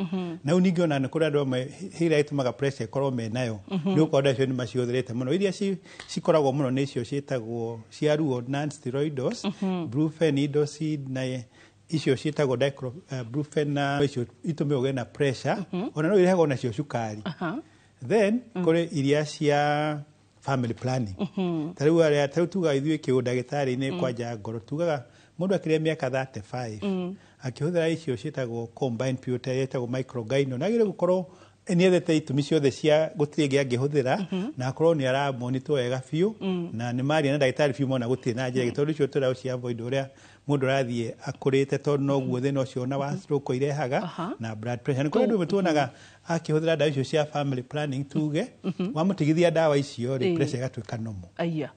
S3: Na rĩu ningĩ ona nĩ kũrĩ andũ amwe ĩrĩa ĩtũmaga pressure ĩkorwo menayo nĩ gũkorwo ndawa icio nĩ macihũthĩrĩte mũno. Iria cikoragwo mũno nĩ icio ciĩtagwo cia ruo, non steroidals, Brufen, Indocid na icio ciĩtagwo Brufen, na icio itũme ũgĩe na pressure. Ona no irehagwo nacio cukari. Then kũrĩ iria cia family planning, ta rĩu arĩa ta rĩu tugaga ithuĩ kĩũndagĩtarĩ-inĩ kwanja ngoro, tugaga mũndũ akĩrĩa mĩaka 35 akĩhũthĩra icio ciĩtagwo combined pill, ta ĩrĩa ĩtagwo Microgynon, na agĩrĩire gũkorwo nĩethete itũmi ciothe cia gũtirĩ ĩngĩ angĩhũthĩra, na akorwo nĩ aramonitwo wega biũ na nĩ maria na ndagĩtarĩ biũ mona gũtirĩ na njĩra ĩngĩ, tondũ icio tũrĩa cia avoid ũrĩa mũndũ arathiĩ akũrĩte, tondũ noguo thĩna ũcio ona wa stroke irehaga na blood pressure. Nĩ kũrĩ andũ amwe tuonaga akĩhũthĩra ndawa icio cia family planning, tuge wamũtigithia ndawa icio rĩ, pressure ĩgatuĩka normal.
S2: Aya.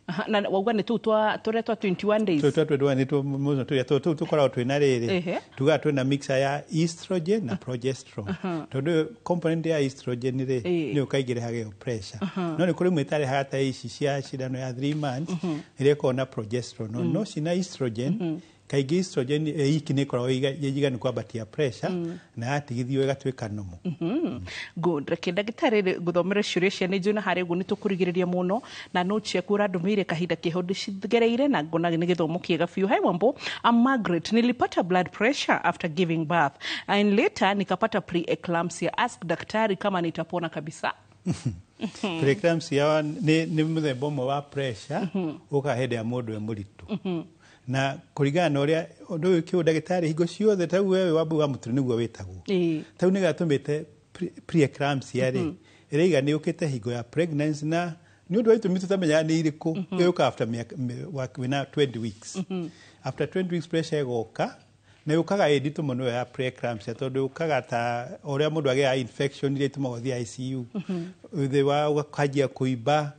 S2: Aha, na wauga nĩ tũu twa tũrĩa twa 21 days?
S3: Tũu twa 21 nĩ mũno tũrĩa tũu tũkoragwo twĩna rĩrĩ, tugaga twĩna mixture ya estrogen na progesterone, tondũ component ya estrogen rĩ, nĩyo kaingĩ ĩrehaga ĩyo pressure. No nĩ kũrĩ imwe ĩtarehaga, ta ici cia cindano ya 3 months ĩrĩa ĩkoragwo na progesterone, no cina estrogen. Kaingĩ estrogen ĩ iki nĩ ĩkoragwo ĩ njiganu kwambatia pressure, na yatigithio ĩgatuĩka normal.
S2: Good. Reke ndagĩtarĩ ngũthomere ciũria cia nĩ njũĩ na harĩa ũguo nĩ tũkũrigĩrĩria mũno na no ciaku ũrandũmĩire kahinda keho ndĩcigereire na ngona nĩ gĩthomo kĩega biũ. Hi Wambo, I'm Margaret. Nilipata blood pressure after giving birth and later nikapata pre-eclampsia. Ask daktari kama nitapona kabisa.
S3: Preeclampsia nĩ mũthemba ũmwe wa pressure ũkaga hĩndĩ ya mũndũ e mũritũ, na kũringana na ũrĩa ũndũ ũyũ kĩũ ndagĩtarĩ hingo ciothe, ta rĩu wewe wambu wa mũtũ nĩguo wĩtagwo, ta rĩu nĩ gatũmĩte pre-eclampsia rĩ, ĩraiga nĩ yũkĩte hingo ya pregnancy na nĩ ũndũ wa itũmi tũtamenyaga nĩ irĩkũ. Ĩyũka after wĩna 20 weeks. After 20 weeks pressure ĩgoka, na yũkaga ĩ nditũ mũno ĩyo ya preeclampsia, tondũ yũkaga ta ũrĩa mũndũ agĩaga infection iria itũmaga ũthiĩ ICU, thĩ wa ũkanjia kũimba,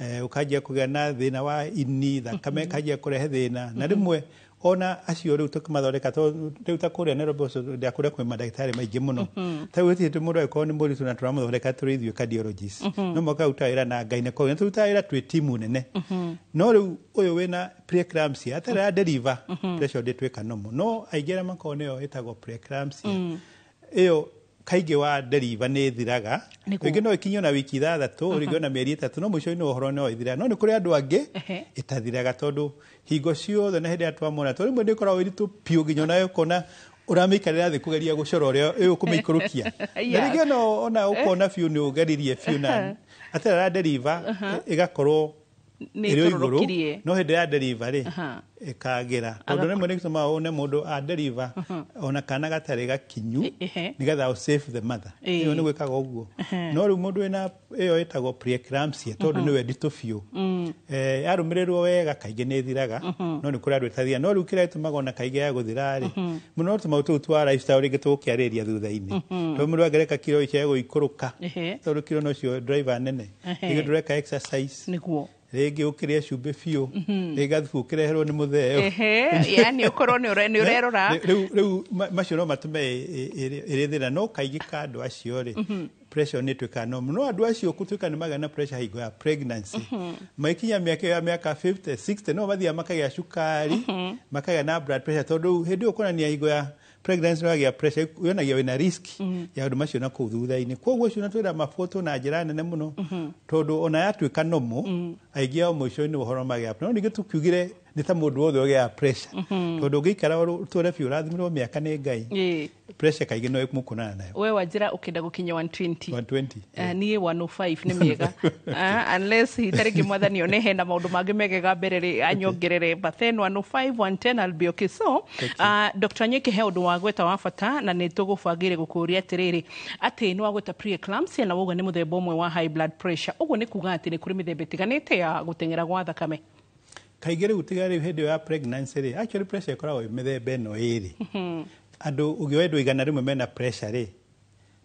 S3: ũkanjia kũgĩa na thĩna wa ini, thakame ĩkanjia kũrehe thĩna, na rĩmwe ona acio rĩu tũkĩmathondeka, tondũ rĩu ta kũrĩa Nairobi ndĩa kũrĩa kwĩ mandagĩtarĩ maingĩ mũno, ta rĩu gũtirĩ mũndũ angĩkorwo nĩ mũritũ na tũramũthondeka tũrĩ ithuĩ cardiologist, no mũhaka ruta wĩra na gynecologist, na tũrutaga wĩra twĩ timu nene. No rĩu ũyũ wĩna preeclampsia atarĩ ya deliver, pressure ndĩtuĩka normal. No aingĩ arĩa makoragwo nĩyo ĩtagwo preeclampsia, ĩyo kaingĩ wa deliver nĩ ĩthiraga. Rĩngĩ no ĩkinyio na wiki 6, rĩngĩ ona mĩeri 3, no mũico-inĩ wa ũhoro no ĩthiraga. No nĩ kũrĩ andũ angĩ ĩtathiraga, tondũ hingo ciothe na hĩndĩ ĩrĩa twamona, tondũ rĩmwe nĩ ĩkoragwo ĩritũ biũ nginya onawe ũkona ũramĩikarĩra thĩ kũgeria gũcora ũrĩa ĩũkũmĩikũrũkia, na rĩngĩ ona ũkona biũ nĩ ũgeririe biũ na atarĩ ara deliver, ĩgakorwo
S2: Nĩ
S3: ĩrĩ o igũrũ.
S2: ĩtũrũrũkirie.
S3: No hĩndĩ ya deliver rĩ, ĩkagĩra, tondũ rĩmwe nĩ gĩtũmaga one mũndũ a deliver ona kana gatarĩ gakinyu, nĩgetha ũ save the mother. Ĩyo nĩ gwĩkaga ũguo. No rĩu mũndũ wĩna ĩyo ĩtagwo preeclampsia, tondũ nĩwe nditũ biũ, yarũmĩrĩrwo wega kaingĩ nĩ ĩthiraga. No nĩ kũrĩ andũ ĩtathira. No rĩu kĩrĩa gĩtũmaga ona kaingĩ ya gũthira rĩ, mũno no tũmaũndũ tũu twa lifestyle rĩngĩ tũgũkĩarĩrĩria thutha-inĩ, tondũ mũndũ angĩreka kiro icio egũikũrũka, tondũ kiro nocio driver nene. Rĩngĩ ndũreka exercise.
S2: Nĩguo.
S3: Rĩngĩ ũkĩrĩe cumbĩ biũ, rĩngĩ gathubu ũkĩreherwo nĩ mũtheo.
S2: Ehe, yani ũkorwo nĩ ũrerora.
S3: Rĩu macio no matũme ĩrĩ thĩna, no kaingĩ ka andũ acio rĩ, pressure nĩ ĩtuĩkaga normal. No andũ acio gũtuĩka nĩ magĩa na pressure hingo ya pregnancy, maikinya mĩaka ĩyo ya mĩaka 50 60, no mathiaga makagĩa cukari, makagĩa na blood pressure, tondũ hĩndĩ ĩyo kuonania hingo ya pregnancy wagĩa pressure yonagia wĩna risk ya ũndũ macio na kũu thutha-inĩ. Koguo ũcio natwĩra mabuatwo na njĩra nene mũno, tondũ ona yatuĩka normal, aingĩ ao mũico-inĩ ũhoro magĩa. No ningĩ tũkiugire nĩ ta mũndũ wothe ũgĩaga pressure, tondũ ũngĩikara ũtũre biũ ũrathimĩrwo mĩaka nĩ Ngai, pressure kaingĩ no ĩmũkũnana nayo.
S2: We wanjĩra ũkĩenda gũkinya 120.
S3: 120.
S2: Niĩ 105 nĩ mĩega. Unless tarĩngĩ mwathani one hena maũndũ mangĩ megega mbere rĩ anyongerere, but then 105 110 I'll be okay. So Dr. Nyoike, he ũndũ wa gweta wa bata na nĩ tũgũbangĩire gũkũria atĩrĩrĩ, atĩ nĩ wagweta preeclampsia na wauga nĩ mũthemba ũmwe wa high blood pressure. Ũguo nĩ kuga atĩ nĩ kũrĩ mĩthemba ĩtiganĩte ya gũteng'era gwa thakame.
S3: Kaingĩ rĩu tiga rĩu hĩndĩ ĩyo ya pregnancy rĩ, actually pressure ĩkoragwo ĩ mĩthemba ĩno ĩrĩ. Andũ ũngĩoya andũ 100 mena pressure rĩ,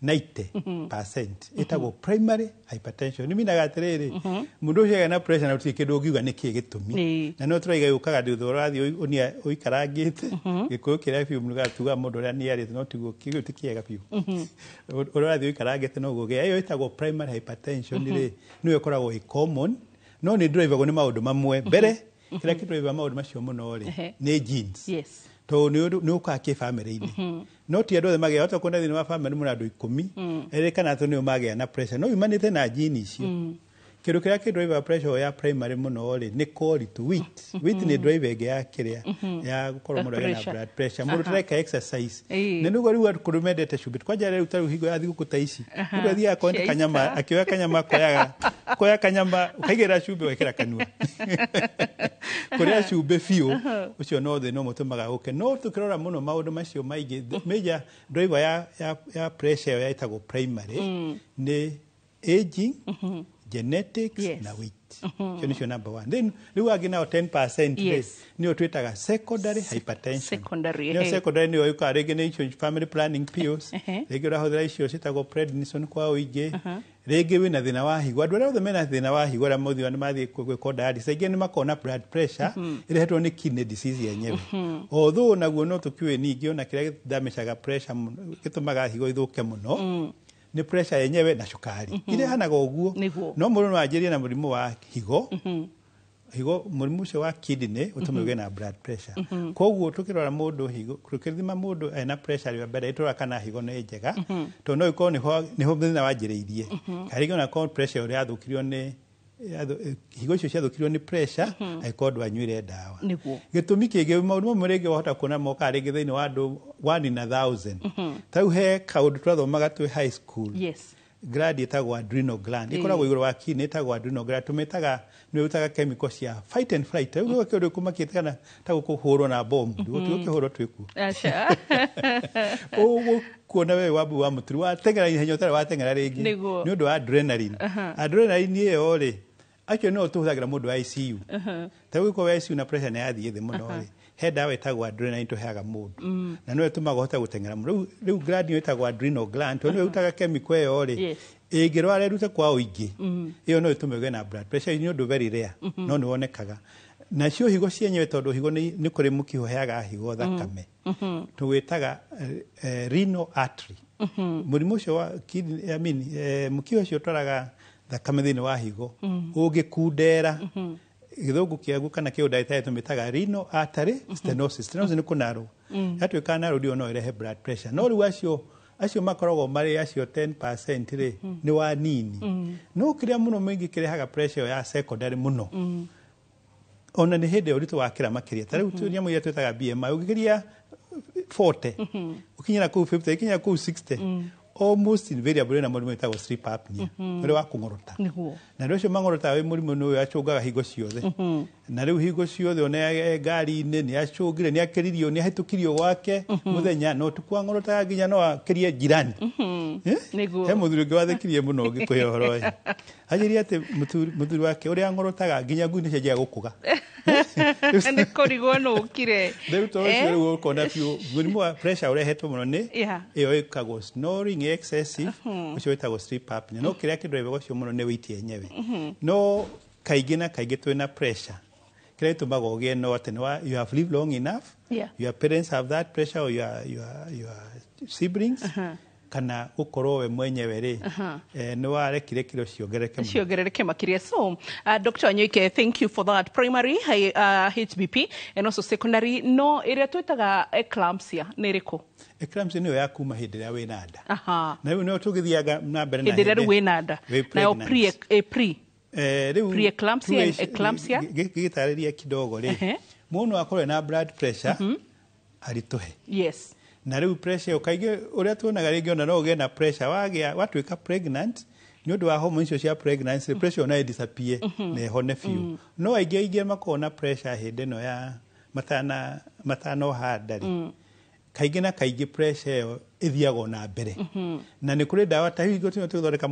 S3: 90% ĩtagwo primary hypertension. Nĩ minaga atĩrĩrĩ, mũndũ ũcio agĩa na pressure na gũtirĩ kĩndũ ũngiuga nĩkĩĩ gĩtũmi, na no tũraiga yũkaga thutha ũrathiĩ ũikarangĩte. Gĩkũyũ kĩrĩa biũ mũgatuga mũndũ ũrĩa nĩ arĩte, no tiguo kĩu ti kĩega biũ. Ũrĩa ũrathiĩ ũikarangĩte noguo ũgĩa. Ĩyo ĩtagwo primary hypertension rĩ, nĩyo ĩkoragwo ĩ common, no nĩ drivagwo nĩ maũndũ mamwe. Mbere kĩrĩa kĩdrivaga maũndũ macio mũno rĩ, nĩ genes. Tondũ nĩ ũkaga kĩbamĩrĩ-inĩ, no ti andũ othe magĩa. Hota kuona thĩinĩ wa bamĩrĩ mũna andũ 10, erĩ kana atũ nĩo magĩa na pressure, no yumanĩte na gene icio. Kĩndũ kĩrĩa kĩdrivaga pressure ya primary mũno rĩ, nĩ koritũ weight. Weight nĩ driver ĩngĩ ya kĩrĩa ya gũkorwo mũndũ agĩa na blood pressure. Mũndũ ũtareka exercise, na nĩguo rĩu andũ kũndũ mendete cumbĩ kwanja rĩu ta rĩu hingo ya thigũkũ ta ici, mũndũ athiaga akonya kanyama, akĩoya kanyama, koya kanyama ũkaigĩrĩra cumbĩ ũgekĩra kanua. Kũrĩa cumbĩ biũ ũcio no thĩna ũmwe ũtũmaga ũke. No tũkĩrora mũno maũndũ macio maingĩ, major driver ya pressure ĩyo ĩtagwo primary nĩ aging, genetics na weight. Icio nĩcio number one. Then rĩu angĩ nao 10% nĩyo twĩtaga secondary hypertension.
S2: Secondary.
S3: Nĩyo secondary nĩyo yũkaga rĩngĩ nĩ icio family planning pills, rĩngĩ ũrahũthĩra icio ciĩtagwo prednisone kwa ũingĩ, rĩngĩ wĩna thĩna wa higo. Andũ arĩa othe mena thĩna wa higo arĩa mothiaga nĩ mathiĩ gwĩkwo dialysis, aingĩ nĩ makoragwo na blood pressure ĩrehetwo nĩ kidney disease yenyewe. Although naguo no tũkiũĩ ningĩ ona kĩrĩa gĩdamageaga pressure mũno, gĩtũmaga higo ithũke mũno, nĩ pressure yenyewe na cukari. Irehanaga ũguo. No mũndũ no anjĩrie na mũrimũ wa higo, higo mũrimũ ũcio wa kidney ũtũme ũgĩe na blood pressure. Koguo tũkĩrora mũndũ higo, tũkĩthima mũndũ ena pressure ya mbere, tũrora kana higo nĩ njega, tondũ no ĩkorwo nĩho thĩna wanjĩrĩirie. Kana rĩngĩ ona korwo pressure ĩrĩa yathũkirio nĩ higo icio ciathũkirio nĩ pressure, angĩkorwo ndwanyuire ndawa. Gĩtũmi kĩngĩ maũndũ mamwe rĩngĩ wahota kuona mokaga rĩngĩ thĩinĩ wa andũ 1 in 1,000. Ta rĩu he kaũndũ twathomaga twĩ high school. Gland ĩtagwo adrenal gland. Ĩkoragwo igũrũ wa kidney, ĩtagwo adrenal gland. Tũmĩtaga nĩ ĩrutaga chemical cia fight and flight. Rĩu kĩndũ kũmakĩte kana ta gũkũhũrwo na bomu. Gũtigũkĩhũrwo twĩkuo. Ũgũkuona we wambu wa mũturu wateng'era ihenya ũtarĩ wateng'era rĩngĩ. Nĩ ũndũ wa adrenaline. Adrenaline ĩyo rĩ, actually no tũhũthagĩra mũndũ wa ICU. Ta rĩu ũgĩkorwo ICU na pressure nĩ yathiĩ thĩ mũno rĩ, he ndawa ĩtagwo adrenaline tũheaga mũndũ, na no ĩtũmaga ũhote gũteng'era mũno. Rĩu gland ĩyo ĩtagwo adrenal gland, tondũ nĩyo ĩrutaga chemical ĩyo rĩ, ĩngĩrwara ĩrute kwa ũingĩ, ĩyo no ĩtũme ũgĩe na blood pressure. Nĩ ũndũ very rare, no nĩ wonekaga. Nacio higo cienyewe, tondũ higo nĩ kũrĩ mũkiha ũheaga higo thakame, tũwĩtaga renal artery. Mũrimũ ũcio wa kidney, I mean, mũkiha ũcio ũtwaraga thakame thĩinĩ wa higo ũngĩkundera, gĩthũngũ kĩaguo kana kĩu ndagĩtarĩ tũmĩtaga renal artery stenosis. Stenosis nĩ kũnarwo. Yatuĩka narrow ndio no ĩrehe blood pressure. No rĩu acio makoragwo marĩ acio 10% rĩ, nĩ wanini. No kĩrĩa mũno mũingĩ kĩrehaga pressure ya secondary mũno, ona nĩ hĩndĩ ya ũritũ wakĩra makĩria. Ta rĩu nyamũ iria twĩtaga BMI, ũngĩkĩria 40 ũkinyĩra kũu 50, ũkinyĩra kũu 60, almost invariably na mũrimũ wĩtagwo sleep apnea, ũrĩa wa kũng'orota. Na rĩu ũcio mang'orotaga wĩ mũrimũ nĩ ũyũ acũngaga hingo ciothe. Na rĩu hingo ciothe ona ngari-inĩ nĩ acũngire, nĩ akĩririo, nĩ ahĩtũkirio gwake mũthenya, no ũtukũ ang'orotaga nginya no akĩrie jirani. He mũthuri ũngĩ wathekirie mũno ngĩkũhe ũhoro ũyũ. Anjĩrire atĩ mũthuri wake ũrĩa ang'orotaga nginya ngui nĩ cianjagia gũkũga.
S2: Nĩ kũrigwo nũ ũkire.
S3: Rĩu tondũ ũcio rĩu ũkona biũ mũrimũ wa pressure ũrehetwo mũno nĩ ĩyo ĩkagwo snoring excessive, ũcio wĩtagwo sleep apnea. No kĩrĩa kĩdrivaga ũcio mũno nĩ weight yenyewe. No Kaingĩ na kaingĩ twĩna pressure, kĩrĩa gĩtũmaga ũgĩe no atĩ you have lived long enough, your parents have that pressure or your siblings, kana gũkorwo we mwenyewe rĩ, nĩ warekire kiro ciongerereke mũno.
S2: Ciongerereke makiria. So Dr. Wanyoike, thank you for that. Primary HBP and also secondary, no ĩrĩa twĩtaga eclampsia nĩ ĩrĩkũ?
S3: Eclampsia nĩyo ya kuma hĩndĩ ĩrĩa wĩna nda, na rĩu nĩyo tũgĩthiaga na mbere na
S2: Hĩndĩ ĩrĩa rĩu wĩna nda.
S3: Wĩ
S2: Nayo
S3: pregnant.
S2: pre
S3: Rĩu
S2: pre-eclampsia and eclampsia?
S3: Gĩtarĩria kidogo rĩ, mũndũ akorwo na blood pressure aritũhe, na rĩu pressure ĩyo kaingĩ ũrĩa tuonaga rĩngĩ ona no ũgĩe na pressure wagĩa watuĩka pregnant, nĩ ũndũ wa hormone icio cia pregnancy, pressure ona ĩdisappear na ĩhone biũ. No aingĩ aingĩ makoragwo na pressure hĩndĩ ĩno ya matanoha nda rĩ, kaingĩ na kaingĩ pressure ĩyo ĩthiaga na mbere, na nĩ kũrĩ ndawa ta hihi tũgĩthondeka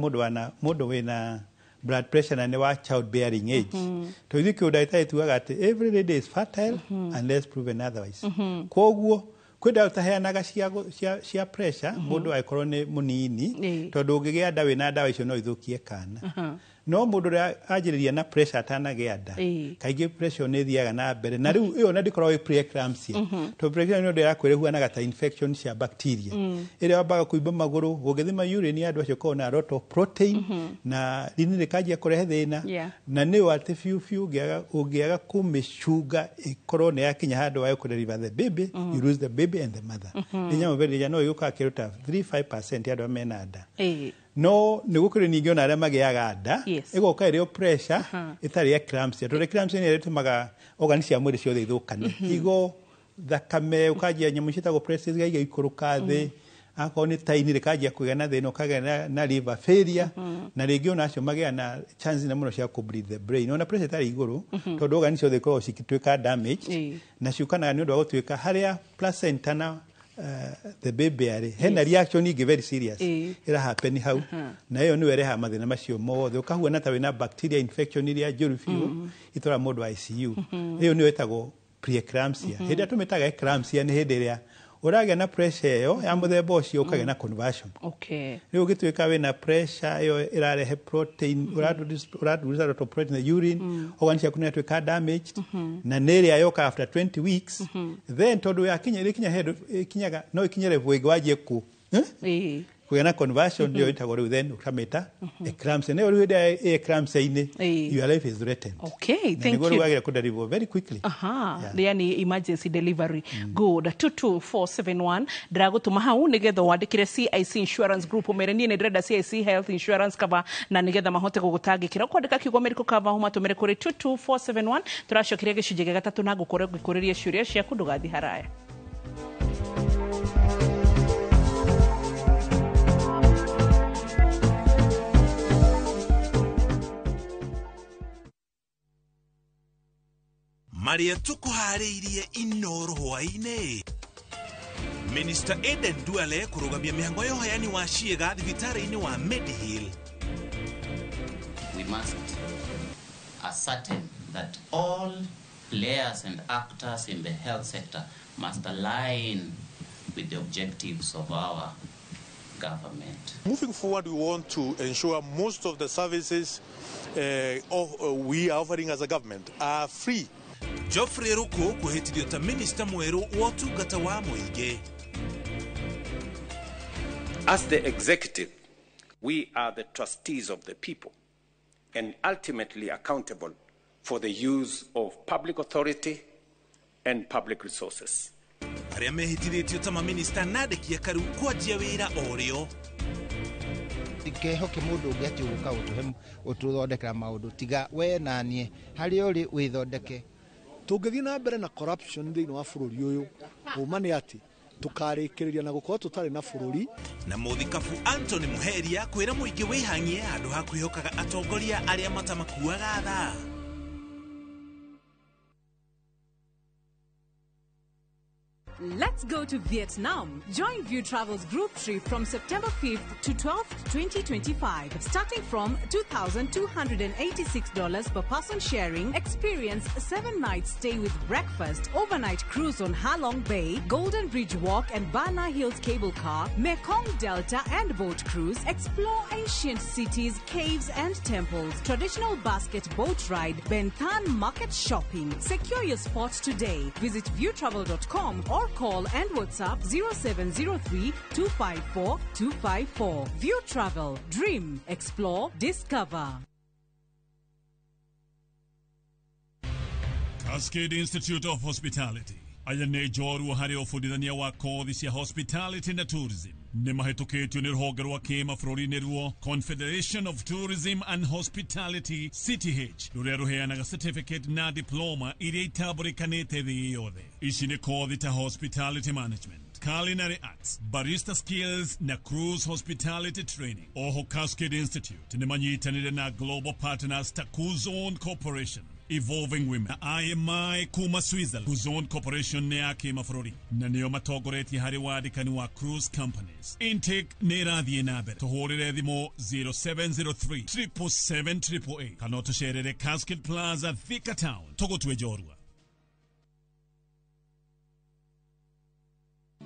S3: mũndũ wĩna blood pressure na nĩ wa child bearing age, tondũ ithuĩ kĩũndagĩtarĩ tugaga atĩ every lady is fertile unless proven otherwise. Koguo kwĩ ndawa tũtaheanaga cia pressure mũndũ angĩkorwo nĩ mũnini, tondũ ũngĩgĩa nda wĩna ndawa icio no ithũkie kana. No mũndũ ũrĩa anjĩrĩria na pressure atanagĩa nda, kaingĩ pressure nĩ ĩthiaga na mbere, na rĩu ĩyo na ndĩkoragwo ĩ preeclampsia, tondũ preeclampsia nĩ ũndũ ĩrakwĩra ĩhuanaga ta infection cia bacteria, ĩrĩa wambaga kũimba magũrũ, ũngĩthima urine ya andũ acio ũkoragwo na lot of protein, na rini rĩkanjia kũrehe thĩna, na nĩ atĩ biũ biũ ũngĩaga kũmĩcunga ĩkorwo nĩ yakinya handũ wayo kũdeliver the baby, you lose the baby and the mother. Nĩ nyamũ very no ĩgũkaga kĩndũ ta 3-5% ya andũ arĩa mena nda. No nĩ gũkĩrĩ ningĩ ona arĩa magĩaga nda, ĩgoka ĩrĩ o pressure ĩtarĩ eclampsia, tondũ eclampsia nĩ ĩrĩa ĩtũmaga organ cia mwĩrĩ ciothe ithũkane, higo, thakame, ũkanjia nyamũ ciĩtagwo pressure igaiga ikũrũka thĩ, akorwo nĩ taini rĩkanjia kũgĩa na thĩna, ũkagĩa na liver failure, na rĩngĩ ona acio magĩa na chance nene mũno cia kũ bleed the brain ona pressure ĩtarĩ igũrũ, tondũ organ ciothe ikoragwo cigĩtuĩka damaged, na ciũkanaga nĩ ũndũ wa gũtuĩka harĩa placenta na the baby arĩ hena reaction ingĩ very serious ĩra happen hau, na ĩyo nĩyo ĩrehaga mathĩna macio mothe, ũkahuana ta wĩna bacteria infection iria njũru biũ itwara mũndũ ICU. Ĩyo nĩyo ĩtagwo preeclampsia. Hĩndĩ ĩrĩa tũmĩtaga eclampsia nĩ hĩndĩ ĩrĩa ũragĩa na pressure ĩyo ya mũthemba ũcio, ũkagĩa na conversion. Rĩu ũgĩtuĩka wĩna pressure ĩyo ĩrarehe protein, ũraproduce a lot of protein in the urine, organ ciaku nĩ yatuĩka damaged, na nĩ ĩrĩa yoka after 20 weeks, then tondũ yakinya ĩrĩkinya handũ ĩkinyaga no ĩkinye level ĩngĩ wanjie kũ kũgĩa na conversion, nĩyo ĩtagwo rĩu then ũkamĩta eclampsia. Nĩyo rĩu hĩndĩ ĩrĩa eclampsia-inĩ, your life is threatened.
S2: Okay,
S3: Na
S2: thank
S3: nĩguo
S2: you.
S3: rĩu wagĩrĩire kũdeliver very quickly.
S2: Aha, yani emergency delivery. Good. 22471 ndĩragũtũma hau nĩgetha wandĩkĩre CIC Insurance Group, ũmere niĩ nĩ ndĩrenda CIC Health Insurance cover, na nĩgetha mahote gũgũtangĩkĩra. Ũkwandĩka kiugo medical cover ũmatũmĩre kũrĩ 22471. Tũracokeria gĩcunjĩ gĩa gatatũ na ngũkorwo ngĩkũrĩria ciũria ciaku, ndũgathiĩ haraya.
S22: Marĩa tũkũharĩirie Inoro hwaĩ-inĩ: Minister Aden Duale kũrũgamia mĩhango ya ũheani wa ciĩga thibitarĩ-inĩ wa Medihill.
S9: We must ascertain that all players and actors in the health sector must align with the objectives of our government.
S11: Moving forward, we want to ensure most of the services we are offering as a government are free.
S22: Geoffrey Ruku kwĩhĩtithio ta minista mwerũ wa ũtungata wa mũingĩ.
S14: As the executive, we are the trustees of the people and ultimately accountable for the use of public authority and public resources.
S22: Arĩa mehĩtithĩtio ta maminista na andĩki akaru kwanjia wĩra o rĩo.
S12: Ndikehoke mũndũ ũngĩ atĩ ũgũka gũtũhe ũtũthondekera maũndũ, tiga we na niĩ harĩa ũrĩ wĩthondeke.
S13: Tũngĩthiĩ na mbere na corruption thĩinĩ wa bũrũri ũyũ, ũma nĩ atĩ tũkarĩkĩrĩria na gũkorwo tũtarĩ na bũrũri.
S22: Na mũthikabu Anthony Muheria kwĩra mũingĩ wĩhang'ie handũ ha kwĩhokaga atongoria arĩa matamakuaga tha.
S5: Let's go to Vietnam. Join View Travel's group trip from September 5th to 12th, 2025, starting from $2,286 per person sharing. Experience 7-night stay with breakfast, overnight cruise on Halong Bay, Golden Bridge Walk and Bana Hills Cable Car, Mekong Delta and boat cruise. Explore ancient cities, caves and temples, traditional basket boat ride, Ben Thanh market shopping. Secure your spot today. Visit viewtravel.com or call and WhatsApp 0703 254 254. View Travel. Dream, explore, discover.
S15: Cascade Institute of Hospitality aya nĩ njorua harĩ ũbundithania wa kothi cia hospitality na tourism nĩ mahĩtũkĩtio nĩ rũhonge rwa kĩmabũrũri nĩruo Confederation of Tourism and Hospitality CTH rũrĩa rũheanaga certificate na diploma iria itambũrĩkanĩte thĩ yothe. Ici nĩ kothi ta hospitality management, culinary arts, barista skills na cruise hospitality training. Oho Cascade Institute nĩ manyitanĩire na global partners ta Kuzon Corporation, Evolving Women na IMI kuma Switzerland. Kuzon Corporation nĩ ya kĩmabũrũri na nĩo matongoretie harĩ wandĩkani wa cruise companies. Intake nĩ ĩrathiĩ na mbere. Tũhũrĩre thimũ 0703 777 888 kana ũtũcerere Cascade Plaza, Thika Town. Tũgũtue njorua.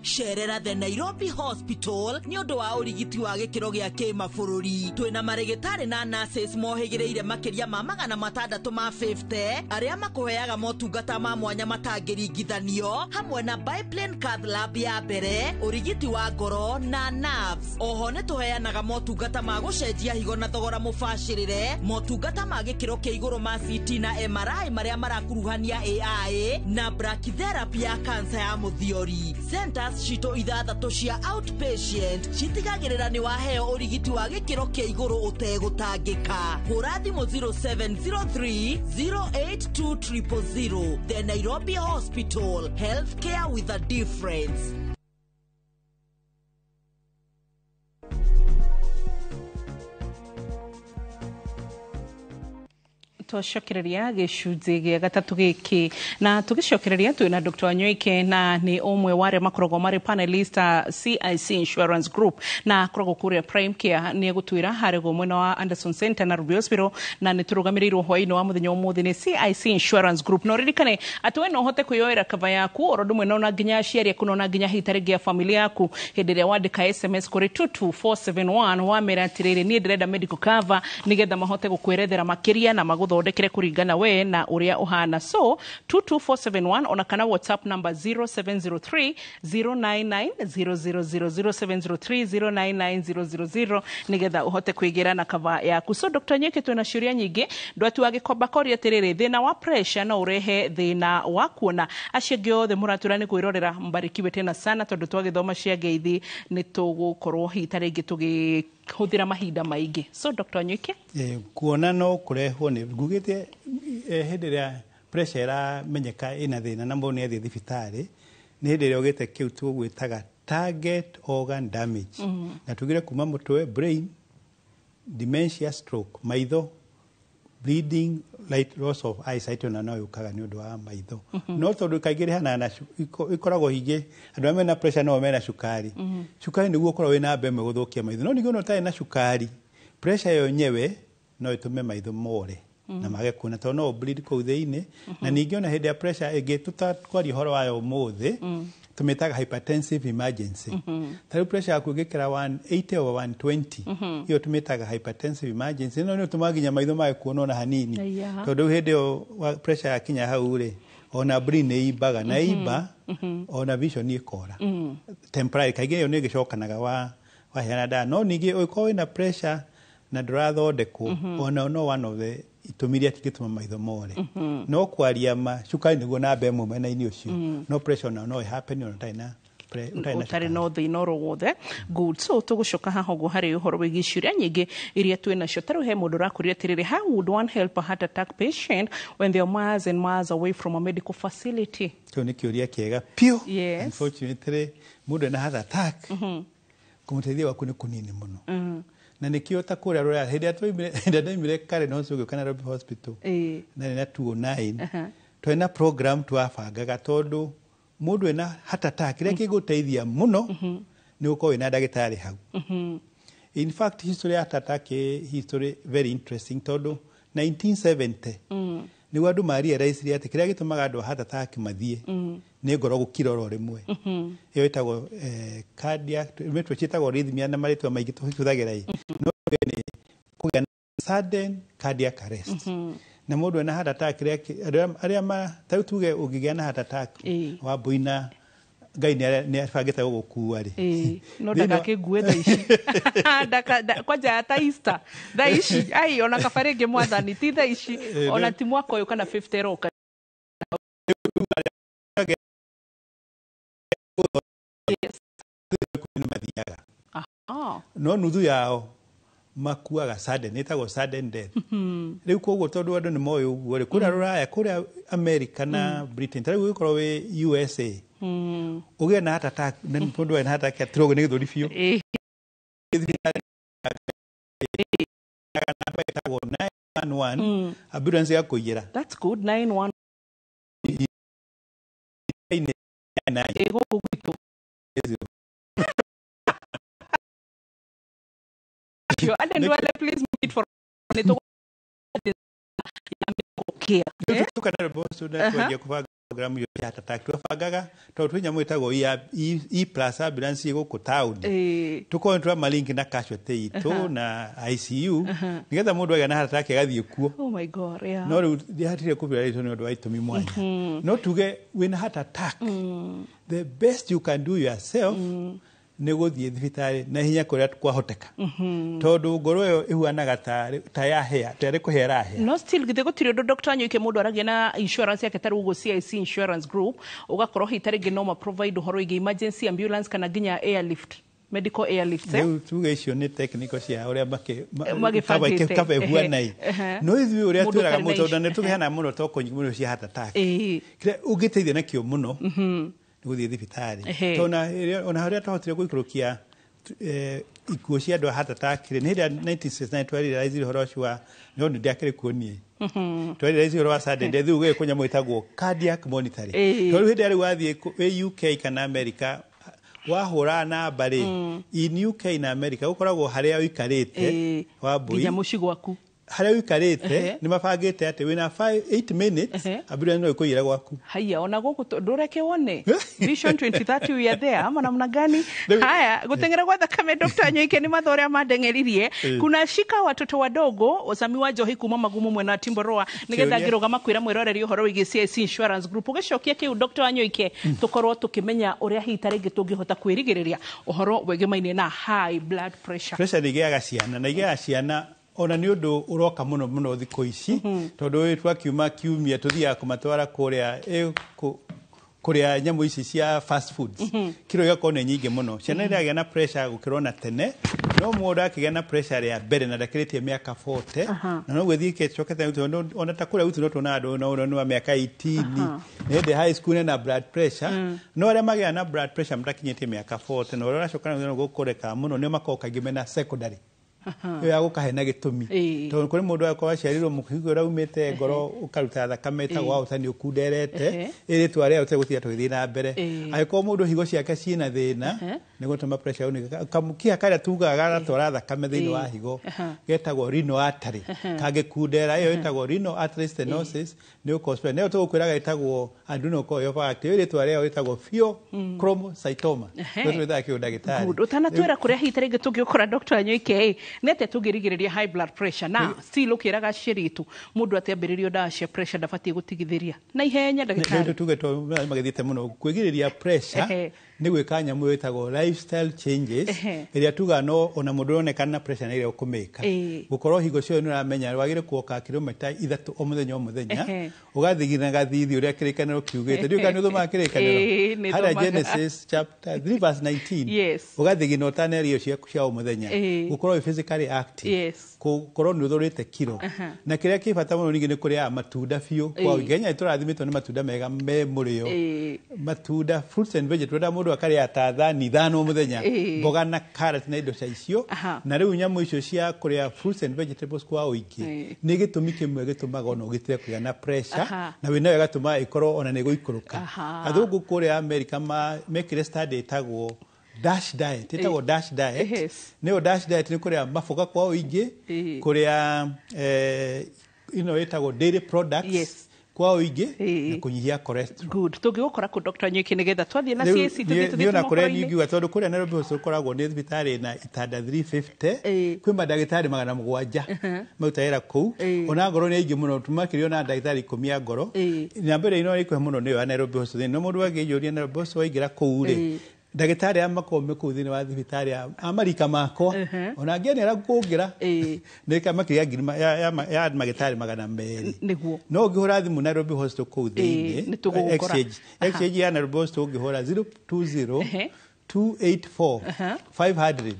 S8: Cerera the Nairobi Hospital nĩ ũndũ wa ũrigiti wa gĩkĩro gĩa kĩmabũrũri. Twĩna marĩgĩtarĩ na nurses mohĩgĩrĩire makĩria ma 650 arĩa makũheaga motungata ma mwanya matangĩringithanio, hamwe na biplane cath lab ya mbere, ũrigiti wa ngoro na nerves. Oho nĩ tũheanaga motungata ma gũcenjia higo na thogora mũbacĩrĩre, motungata ma gĩkĩro kĩa igũrũ ma CT na MRI marĩa marakuruhania AI na brachytherapy ya kansa ya mũthiori. Centers citũ ithathatũ cia outpatient citigagĩrĩra nĩ waheo ũrigiti wa gĩkĩro kĩa igũrũ ũtegũtangĩka. Hũra thimũ 0703 082 000. The Nairobi Hospital, healthcare with a difference.
S2: Twacokereria gĩcunjĩ gĩa gatatũ gĩkĩ na tũgĩcokereria twĩ na Dr. Wanyoike na nĩ ũmwe wa arĩa makoragwo marĩ panelist a CIC Insurance Group na akoragwo kũrĩa Prime Care. Nĩ egũtwĩra harĩ mwena wa Anderson Center na Ruby Hospital na nĩ tũrũgamĩrĩirwo hwaĩ-inĩ wa mũthenya ũmũthĩ nĩ CIC Insurance Group. Na ũririkane atĩ we no ũhote kwĩyoera kava yaku oro ũndũ ũmwe na ona nginya aciari aku na ona nginya hihi ta rĩngĩ ya family yaku hĩndĩ ĩrĩa wandĩka SMS kũrĩ 22471 wamera atĩrĩrĩ niĩ ndĩrenda medical cover nĩgetha mahote gũkwĩrethera makĩria na magũthondekere kũringana we na ũrĩa ũhana. So 22471 ona kana WhatsApp number 0703 099 000 0703 099 000 nĩgetha ũhote kwĩgĩra na kava yaku. So Dr. Nyeke, twĩna ciũria nyingĩ. Ndwatu wa Gĩkomba koria atĩrĩrĩ, thĩna wa pressure no ũrehe thĩna wa kuona. Acio angĩ othe mũratwĩra nĩ kwĩrorera, mbarikiwe tena sana tondũ twagĩthoma cia ngeithi nĩ tũgũkorwo hihi ta rĩngĩ tũgĩhũthĩra mahinda maingĩ. So Dr. Nyeke,
S3: kuona no kũrehwo nĩ ngugĩte hĩndĩ ĩrĩa pressure ĩramenyeka ĩna thĩna na mũndũ nĩ athiĩ thibitarĩ nĩ hĩndĩ ĩrĩa ũgĩte kĩu tũgwĩtaga target organ damage. Na tugire kuma mũtwe, brain, dementia, stroke, maitho, bleeding, light loss of eyesight ona no yũkaga nĩ ũndũ wa maitho. No tondũ kaingĩ rĩhanaga na ĩkoragwo hingĩ andũ arĩa mena pressure no mena cukari. Cukari nĩguo ũkoragwo wĩ namba ĩmwe gũthũkia maitho. No ningĩ ona ũtarĩ na cukari, pressure yo nyewe no ĩtũme maitho more na mage kuona tondũ no bleed kũu thĩinĩ. Na ningĩ ona hĩndĩ ya pressure ĩngĩ tũtakwaria ũhoro wayo ũmũthĩ, tũmĩtaga hypertensive emergency. Ta rĩu pressure yaku ĩngĩkĩra 180 over 120, ĩyo tũmĩtaga hypertensive emergency. No nĩ ũtũmaga nginya maitho mage kuona ona hanini. Tondũ rĩu hĩndĩ ĩyo pressure yakinya hau rĩ, ona brain nĩ imbaga na imba ona vision ĩkora temporary. Kaingĩ ĩyo nĩ ĩgĩcokanaga waheana ndawa. No ningĩ ũngĩkorwo wĩna pressure na ndũrathondekwo, ona no one of the itũmi iria cingĩtũma maitho more. No kwaria ma cukari nĩguo namba ĩmwe mwena-inĩ ũcio, no pressure ona no ĩhappen ona ũtarĩ na
S2: ũtarĩ na thĩna oro wothe. Good. So tũgũcoka haha ũguo harĩ ũhoro wĩgiĩ ciũria nyingĩ iria twĩ nacio. Ta rĩu he mũndũ ũrakũria atĩrĩrĩ, how would one help a heart attack patient when they are miles and miles away from a medical facility?
S3: Kĩu nĩ kĩũria kĩega piũ. Unfortunately mũndũ ena heart attack kũmũteithia gwaku nĩ kũnini mũno. Na nĩkĩo ta kũrĩa rũraya hĩndĩ ĩrĩa ndaimire Karen Hospital ngĩũka Nairobi Hospital na nĩ na 2009 twarĩ na program twabangaga tondũ Mũndũ ena heart attack kĩrĩa kĩgũteithia mũno nĩ gũkorwo wĩna ndagĩtarĩ hau. In fact, history ya heart attack ĩ history very interesting, tondũ 1970 nĩguo andũ marealize atĩ kĩrĩa gĩtũmaga andũ a heart attack mathiĩ nĩ ngoro gũkira oro rĩmwe. Ĩyo ĩtagwo cardiac, mĩtwe ciĩtagwo arrhythmia na marĩtwa maingĩ tũhũthagĩra ĩ, no nĩ kũgĩa na sudden cardiac arrest. Na mũndũ ena heart attack, kĩrĩa andũ arĩa ma ta rĩu tuge ũngĩgĩa na heart attack wambũina, Ngai nĩ abangĩte gũgũkua rĩ.
S2: Ĩĩ, no ndagakĩngue thaa ici. Kwanja ta Easter thaa ici, ai, ona kaba rĩngĩ mwathani ti thaa ici, ona ti mwaka ũyũ kana 50 ĩroka.
S3: Nĩ mathiaga,
S2: Ah.
S3: no nuthu yao makuaga sudden, ĩtagwo sudden death. Rĩu koguo tondũ andũ nĩ moĩ ũguo rĩ, kũrĩa rũraya, kũrĩa America na Britain, ta rĩu ũgĩkorwo wĩ USA, ũgĩe na heart attack na mũndũ ena heart attack atirogwo nĩ gĩthũri biũ. Thibitarĩ namba ĩtagwo 911, ambulance ĩgakũiyĩra.
S2: That's good, 91.
S3: Nine.
S2: Ĩ, gũkũ gwitũ. Aden Duale, please make it for nĩ tũgũkia.
S3: Tukanero boss na twanjia kũbanga programu ya heart attack, twabangaga tondũ twĩ nyamũ ĩtagwo E plus ambulance ĩ gũkũ taũni, tũkorwo nĩ twamalink na casualty itũ na ICU, nĩgetha mũndũ agĩa na heart attack agathiĩ kuo.
S2: Oh my God, yeah.
S3: No rĩu ndihatire kũbira rĩtwa nĩ ũndũ wa itũmi mwanya. No tuge wĩna heart attack, the best you can do yourself nĩ gũthiĩ thibitarĩ na hinya kũrĩa kwahoteka, tondũ ngoro ĩyo ĩhuanaga ta yahĩa, tarĩ kũhĩa ĩrahĩa.
S2: No still githĩ gũtirĩ ũndũ, Dr. Nyoike, mũndũ aragia na insurance yake, ta rĩu ũguo CIC Insurance Group, ũgakorwo hihi ta rĩngĩ no ma provide ũhoro wĩgiĩ emergency ambulance kana nginya airlift, medical airlift, eh?
S3: Rĩu tuge icio nĩ technical cia ũrĩa
S2: magĩbangĩte.
S3: Kaba ĩhuana ĩ. No ithuĩ ũrĩa
S2: Mũndũ
S3: twĩraga
S2: ũtarĩ na
S3: mũndũ, tondũ nĩ tũheanaga mũno toko nyingĩ mũno cia heart attack, kĩrĩa ũngĩteithia nakĩo mũno nĩ gũthiĩ thibitarĩ. Tondũ ona harĩa twahotire gũikũrũkia ikuũ cia andũ a heart attack rĩ, nĩ hĩndĩ ya 1969 twarealize ũhoro ũcio wa, no nĩ ndiakĩrĩ kuo niĩ, twarealize ũhoro wa sudden death, rĩu gũgĩkwo nyamũ ĩtagwo cardiac monitoring. Tondũ rĩu hĩndĩ ĩrĩa rĩu wathiĩ wĩ UK kana America, wahũra namba rĩ, in UK na America gũkoragwo harĩa ũikarĩte, Wambui,
S2: Nginya mũciĩ gwaku.
S3: Harĩa ũikarĩte, nĩ mabangĩte atĩ wĩna 8 minutes ambulance no ĩkũiyĩre gwaku.
S2: Haya, ona gũkũ ndũreke wone Vision 2030, we are there ama namna gani? Haya, gũteng'era gwa thakame, Dr. Nyoike, nĩ mathaa ũrĩa mandeng'eririe. Kuna shika watoto wadogo ũcami wa njohi kuma magumu mwena wa Timboroa, nĩgetha
S3: Kĩũria.
S2: ngĩrũgama kwĩra mwĩroreri ũhoro wĩgiĩ CIC Insurance Group, ũgĩcokia kĩu, Dr. Wanyoike, tũkorwo tũkĩmenya ũrĩa hihi ta rĩngĩ tũngĩhota kwĩrigĩrĩria ũhoro wĩgĩmainie na high blood pressure.
S3: Pressure nĩ igĩaga ciana, na igĩaga ciana ona nĩ ũndũ ũroka mũno mũno thikũ ici, tondũ ũyũ twakiuma kiumia tũthiaga kũmatwara kũrĩa kũrĩa nyamũ ici cia fast foods, kiro igakorwo nĩ nyingĩ mũno. Ciana iragĩa na pressure gũkĩra ona tene. No mũndũ akĩgĩa na pressure rĩa mbere na ndakĩrĩtie mĩaka 40, na noguo ĩthiĩ ĩcokete, tondũ ona ta kũrĩa gwitũ no tuonaga andũ na wa mĩaka 18, nĩ hĩndĩ high school na blood pressure. No arĩa magĩaga na blood pressure matakinyĩtie mĩaka 40 na ũrĩa ũracoka na gũkũreka mũno nĩo makoragwo kaingĩ mena secondary ĩyo ya gũkahe na gĩtũmi, tondũ kũrĩ mũndũ akorwo aciarirwo mũkigo ũrĩa umĩte ngoro ũkaruta thakame ĩtagwo aorta nĩ ũkunderete, ĩrĩtwa rĩayo tũgũtinda tũgĩthiĩ na mbere. Angĩkorwo mũndũ higo ciake ciĩna thĩna, nĩ gũtũma pressure yunĩke. Kamũkiha karĩa tugaga garatwara thakame thĩinĩ wa higo getagwo renal artery, kangĩkundera, ĩyo ĩtagwo renal artery stenosis, nĩ ũkũ nĩyo tũgũkwĩraga ĩtagwo adrenal overactive, ĩrĩtwa rĩayo ĩtagwo pheochromocytoma. Nĩyo twĩtaga kĩu ndagĩtarĩ.
S2: Good. Ũtanatwĩra kũrĩa hihi ta rĩngĩ tũngĩũkora Dr. Wanyoike ĩ, nĩ atĩa tũngĩrigĩrĩria high blood pressure, na still ũkĩraga aciari itũ mũndũ atĩambĩrĩrio ndawa cia pressure ndabatiĩ gũtigithĩria na ihenya, ndagĩtarĩ?
S3: Nĩ tuge to magĩthiĩte mũno kwĩgirĩrĩria pressure nĩ gwĩka nyamũ ĩtagwo lifestyle changes, ĩrĩa tugaga no ona mũndũ ũronekana na pressure nĩ ĩrĩa ũkũmĩka, gũkorwo hingo ciothe nĩ ũramenya wagĩrĩire kuoka kilomita 3 o mũthenya o mũthenya, ũgathigina gathithi ũrĩa kĩrĩkanĩro kiugĩte. Ndiũĩ kana nĩ ũthomaga kĩrĩkanĩro.
S2: Ĩĩ, nĩ
S3: Harĩa
S2: thomaga.
S3: Genesis chapter 3 verse 19. Ũgathigina ũtane irio ciaku cia o mũthenya, gũkorwo wĩ physically active, gũkorwo nĩ ũthũrĩte kiro, na kĩrĩa kĩ bata mũno ningĩ nĩ kũrĩaga matunda biũ kwa ũingĩ. Kenya nĩ tũrathimĩtwo nĩ matunda mega me mũrĩo, matunda, fruits and vegetables. Mũndũ Mũndũ akarĩa ta thani 5 mũthenya, mboga na carrot na indo cia icio. Na rĩu nyamũ icio cia kũrĩa fruits and vegetables kwa ũingĩ nĩ gĩtũmi kĩmwe gĩtũmaga ona ũgitĩre kũgĩa na pressure, na wĩnayo ĩgatũma ĩkorwo ona nĩ ĩgũikũrũka. Athũngũ kũrĩa America mekire study ĩtagwo dash diet, ĩtagwo dash diet. Nĩyo dash diet nĩ kũrĩa maboga kwa ũingĩ, kũrĩa ĩno ĩtagwo dairy products kwa ũingĩ na kũnyihia cholesterol.
S2: Good. Tũngĩgũkora kũ Dr. Nyoike nĩgetha twathiĩ na CAC tũthiĩ
S3: Niĩ ona kũrĩa
S2: mohoro-inĩ?
S3: Ningiuga tondũ kũrĩa Nairobi Hospital ũkoragwo nĩ thibitarĩ na itanda 350, kwĩ mandagĩtarĩ 700 maruta wĩra kũu. Ona ngoro nĩ aingĩ mũno, tũmakĩrio na ndagĩtarĩ 10 a ngoro. Namba ĩrĩa ĩno ĩkuhĩ mũno nĩyo ya Nairobi Hospital. No mũndũ angĩnjũria Nairobi Hospital waingĩra kũu rĩ, ndagĩtarĩ aya makoragwo me kũu thĩinĩ wa thibitarĩ a marika makwa, ona angĩanĩra kũngĩra nĩ makĩria ngiri ya magĩtarĩ 200.
S2: Nĩguo.
S3: No ũngĩhũra thimũ Nairobi Hospital kũu thĩinĩ,
S2: nĩ tũgũgũkora.
S3: Exchange ya Nairobi Hospital ũngĩhũra 020 284 500,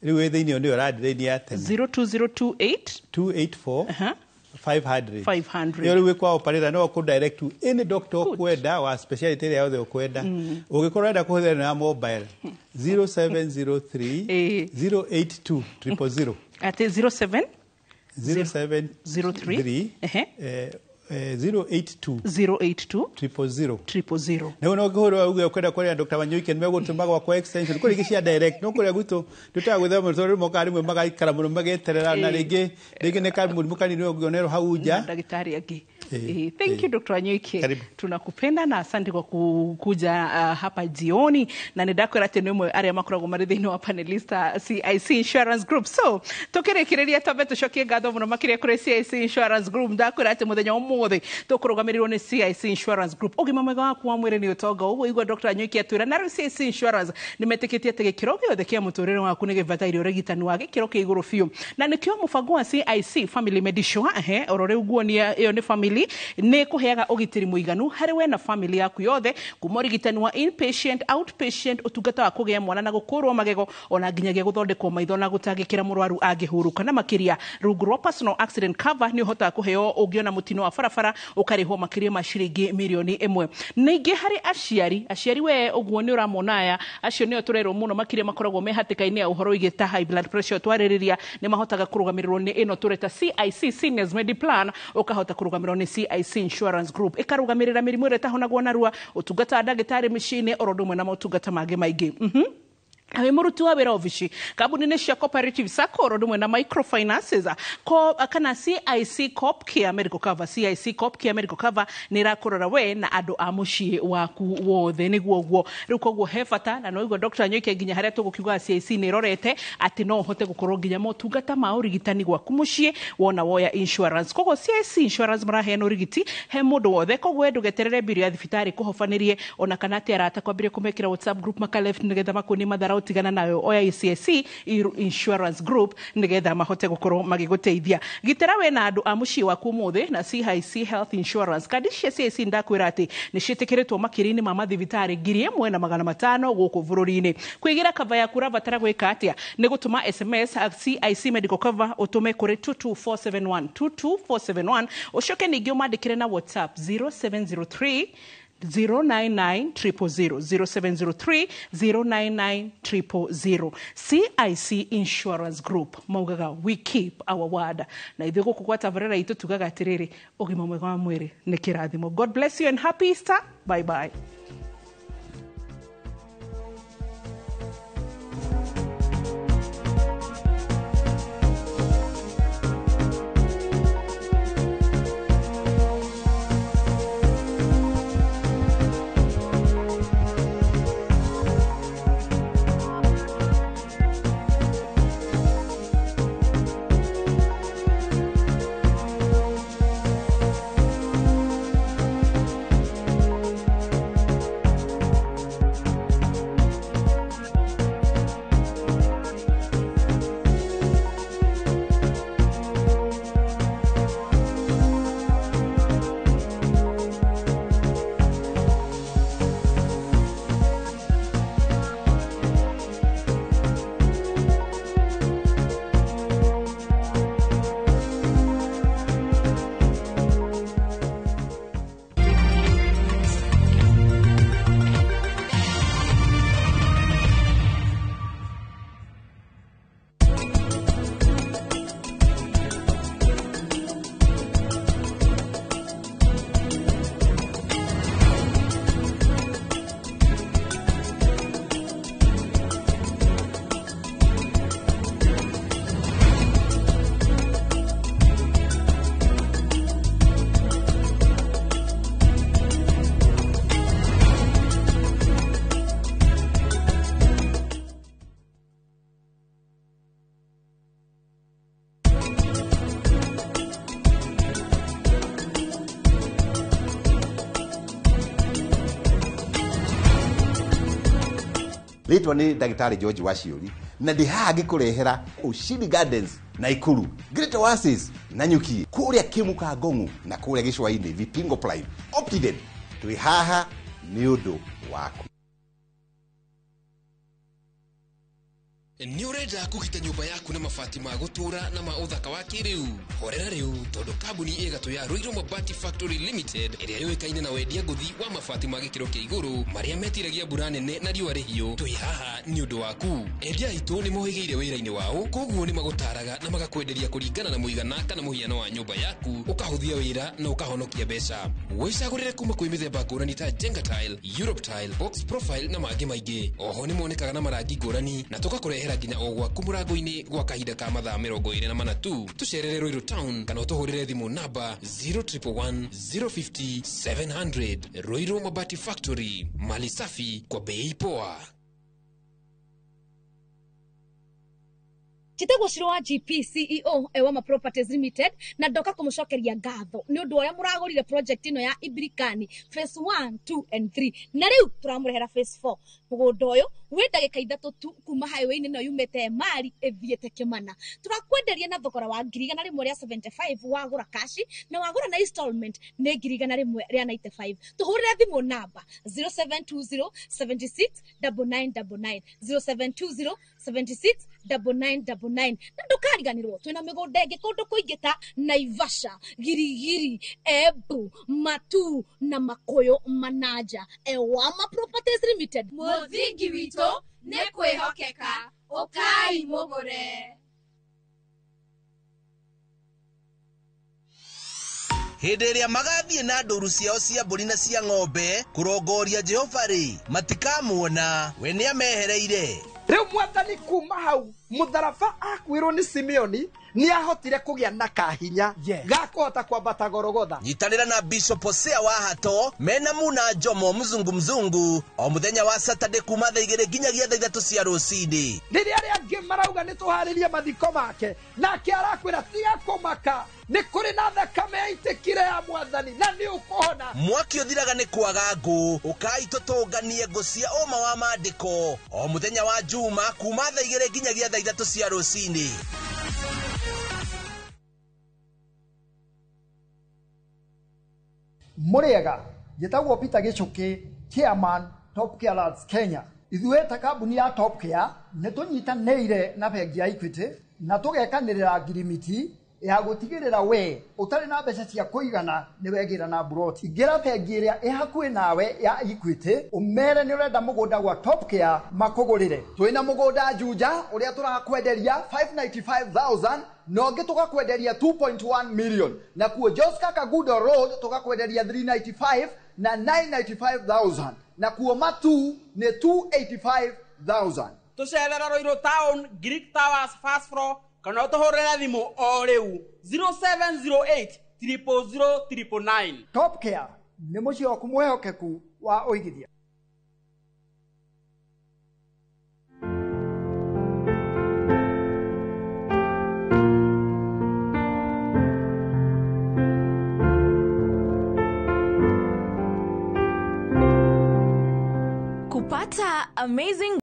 S3: rĩu ĩ thĩinĩ nĩyo landline ya tene.
S2: 02028
S3: 284 500.
S2: 500.
S3: Ĩyo rĩu ĩkwa operator no kũ direct to any doctor ũkwenda wa specialty ĩrĩa yothe ũkwenda. Ũngĩkorwo ũrenda kũhũthĩra na mobile, 0703 082 000.
S2: Atĩ 07
S3: 073 082
S2: 082
S3: 000.
S2: 000.
S3: Nĩguo no ũngĩhũra uge ũkwenda kwaria na Dr. Wanyoike nĩmegũtũma gwakwa extension kũrĩ ingĩ cia direct, no kũrĩa gwitũ tũtaga gwĩthema tondũ mokaga rĩmwe magaikara mũno mageterera, na rĩngĩ rĩngĩ nĩ kamũrimũ kanini ũngĩonerwo hau nja.
S2: Na ndagĩtarĩ angĩ. Thank you Dr. Wanyoike.
S3: Karibu.
S2: Tunakupenda na asante kwa kuja hapa jioni, na nĩ ndakwĩra atĩ nĩ ũmwe arĩa makoragwo marĩ thĩinĩ wa panelista CIC Insurance Group. So tũkĩrĩkĩrĩria twambe tũcokie ngatho mũno makĩria kũrĩ CIC Insurance Group. Ndakwĩra atĩ mũthenya ũmũthĩ tũkũrũgamĩrĩrwo nĩ CIC Insurance Group. Ũgima mwega waku wa mwĩrĩ nĩ ũtonga, ũguo igua Dr. Wanyoike atwĩra. Na rĩu CIC Insurance nĩ metĩkĩtie atĩ gĩkĩro gĩothe kĩa mũtũrĩre waku nĩ gĩbataire ũrigitani wa gĩkĩro kĩa igũrũ biũ, na nĩkĩo mũbango wa CIC Family Medisure, oro rĩu nguonia ĩyo nĩ family, nĩ kũheaga ũgitĩri mũiganu harĩ we na family yaku yothe, kuma ũrigitani wa inpatient, outpatient, ũtungata wa kũgĩa mwana na gũkũrwo magego, ona nginyagia gũthondekwo maitho na gũtangĩkĩra mũrwaru angĩhurũka. Na makĩria rungu rwa personal accident cover nĩ ũhotaga kũheo ũngĩona mũtino wa barabara ũkarĩhwo makĩria ma ciringi mirioni 1. Ningĩ harĩ aciari we ũguo nĩ ũramona aya acio nĩo tũrerwo mũno makĩria makoragwo me hatĩka-inĩ ya ũhoro wĩgiĩ ta high blood pressure twarĩrĩria, nĩ mahotaga kũrũgamĩrĩrwo nĩ ĩno tũreta CIC Seniors Mediplan. Ũkahota kũrũgamĩrĩrwo nĩ CIC Insurance Group, ĩkarũgamĩrĩra mĩrimũ ĩrĩa ĩtahonagwo narua, ũtungata wa ndagĩtarĩ mĩciĩ-inĩ, oro ũndũ ũmwe na motungata mangĩ maingĩ. Wĩ mũruti wa wĩra obici kambuni-inĩ cia Cooperative Sacco oro ũndũ ũmwe na microfinances ko, kana CIC Coop Care Medical Cover. CIC Coop Care Medical Cover nĩ ĩrakũrora we na andũ a mũciĩ waku wothe. Nĩguo ũguo rĩu koguo he bata na noiguo Dr. Nyoike nginya harĩa tũgũkiuga CIC nĩ ĩrorete atĩ no ũhote gũkorwo nginya motungata ma ũrigitani gwaku mũciĩ wona woya insurance. Koguo CIC Insurance maraheana ũrigiti he mũndũ wothe, koguo we ndũgeterere mbiri ya thibitarĩ kũhobanĩrie ona kana atĩ arata kwambĩrĩria kũmekĩra WhatsApp group maka left nĩgetha makuonie matharaũ, tigana nayo, oya CIC Insurance Group nĩgetha mahote gũkorwo magĩgũteithia. Gitĩra we na andũ a mũciĩ waku ũmũthĩ na CIC Health Insurance. Kandi cia CIC ndakwĩra atĩ nĩ ciĩtĩkĩrĩtwo makĩria-inĩ ma mathibitarĩ 1500 gũkũ bũrũri-inĩ. Kwĩgĩra kava yaku ũrabatara gwĩka atĩa? Nĩ gũtũma SMS CIC Medical Cover ũtũme kũrĩ 22471 22471, ũcoke ningĩ ũmandĩkĩre na WhatsApp 0703 099 000, 0703 099 000. CIC Insurance Group maugaga we keep our word, na ithuĩ gũkũ gwa tabarĩra itũ tugaga atĩrĩrĩ, ũgima mwega wa mwĩrĩ nĩ kĩrathimo. God bless you and happy Easter. Bye bye.
S4: Rĩtwa nĩ ndagĩtarĩ George Waciũri na ndĩ haha ngĩkũrehera Ushindi Gardens Naikuru, Great Oasis Nanyuki, kũrĩa Kĩmuka Ngong'u na kũrĩa Gĩcũa-inĩ Vipingo Prime Optiden. Twĩ haha nĩ ũndũ waku.
S16: Nĩ ũrenda kũgita nyũmba yaku na mabati ma gũtũũra na ma ũthaka wa kĩrĩu? Horera rĩu, tondũ kambuni ĩgatũ ya Ruiru Mabati Factory Limited ĩrĩa yũĩkaine na wendia ngũthi wa mabati ma gĩkĩro kĩa igũrũ marĩa metiragia mbura nene na riũa rĩhiũ, twĩ haha nĩ ũndũ waku. Endia aitũ nĩ mohĩgĩire wĩra-inĩ wao, koguo nĩ magũtaraga na magakwenderia kũringana na mũigana kana mũhiano wa nyũmba yaku, ũkahũthia wĩra na ũkahonokia mbeca. Wĩcagũrĩre kuma kwĩ mĩthemba ngũrani ta Jenga Tile, Europe Tile, Box Profile na mangĩ maingĩ. Oho nĩ monekaga na marangi ngũrani na tũgakũrehera nginya o gwaku mũrango-inĩ gwa kahinda ka mathaa 24 tu. Tũcerere Ruiru Town kana ũtũhũrĩre thimũ namba 0111 050 700. Ruiru Mabati Factory, mali safi kwa bei poa.
S17: Njĩtagwo Shiro wa GP CEO Ewama Properties Limited na ndoka kũmũcokeria ngatho nĩ ũndũ ũrĩa mũragũrire project ĩno ya Ibirikani phase 1, 2 and 3 na rĩu tũramũrehera phase 4. Mũgũnda ũyũ wĩ ndagĩka 3 tu kuma highway-inĩ ĩno yumĩte Emali ĩthiĩte Kĩmana. Tũrakwenderia na thogora wa 175,000 wagũra kashi na wagũra na installment nĩ 195,000. Tũhũrĩre thimũ namba 0720 76 9999 0720 76 9999 na ndũkariganĩrwo twĩna mĩgũnda ĩngĩ kũndũ kũingĩ ta Naivasha, Girigiri, Embu, Matu na Makuyu Manaja. Ewama Properties Limited,
S18: Mũthingi witũ nĩ kwĩhokeka, ũkai mũgũre.
S19: Hĩndĩ ĩrĩa magathiĩ na ndũru ciao cia mbũri na cia ng'ombe kũrongoria Jehova rĩ, matikamuona, we nĩamehereire.
S20: Rĩu mwathani kuma hau mũtharaba akuĩrwo nĩ Simeoni nĩ ahotire kũgĩa na kahinya ga kũhota kwambata Gorogotha.
S19: Nyitanĩra na Bishop Hosea wa Hato mena Muna Njomo mzungu mzungu o mũthenya wa Saturday kuma thaa 2 nginyagia thaa 3 cia rũcinĩ.
S20: Rĩrĩa arĩa angĩ marauga nĩ tũharĩrie mathiko make, nake arakwĩra tiga kũmaka, nĩ kũrĩ na thakame yaitĩkire ya mwathani na nĩ ũkũhona.
S19: Mwaki ũthiraga nĩ kwaga ngũ, ũkai tũtũnganie ngũ cia ũma wa maandĩko o mũthenya wa Juma kuma thaa 2 nginyagia thaa 3 cia rũcinĩ.
S20: Mũrĩega, njĩtagwo Peter Gĩchũkĩ, chairman Top Care Lands Kenya. Ithuĩ ta kambuni ya Top Care nĩ tũnyitanĩire na bengi ya Equity na tũgekanĩrĩra ngirimiti ya gũtigĩrĩra we ũtarĩ na mbeca cia kũigana nĩ wegĩra na mburoti. Ingĩra bengi ĩrĩa ĩ hakuhĩ nawe ya Equity ũmere nĩ ũrenda mũgũnda gwa Top Care makũgũrĩre.
S21: Twĩna mũgũnda Juja ũrĩa tũrakwenderia 595,000 na ũngĩ tũgakwenderia 2.1 million, na kuo Joska Kagudo Road tũgakwenderia 395 na 995,000, na kuo Matu nĩ 285,000.
S23: Tũcerera Ruiru Town, Greek Towers first floor, kana ũtũhũrĩre thimũ o rĩu 0708 000 999.
S20: Top Care nĩ mũciĩ waku mwĩhokeku wa ũigithia.
S29: Kupata amazing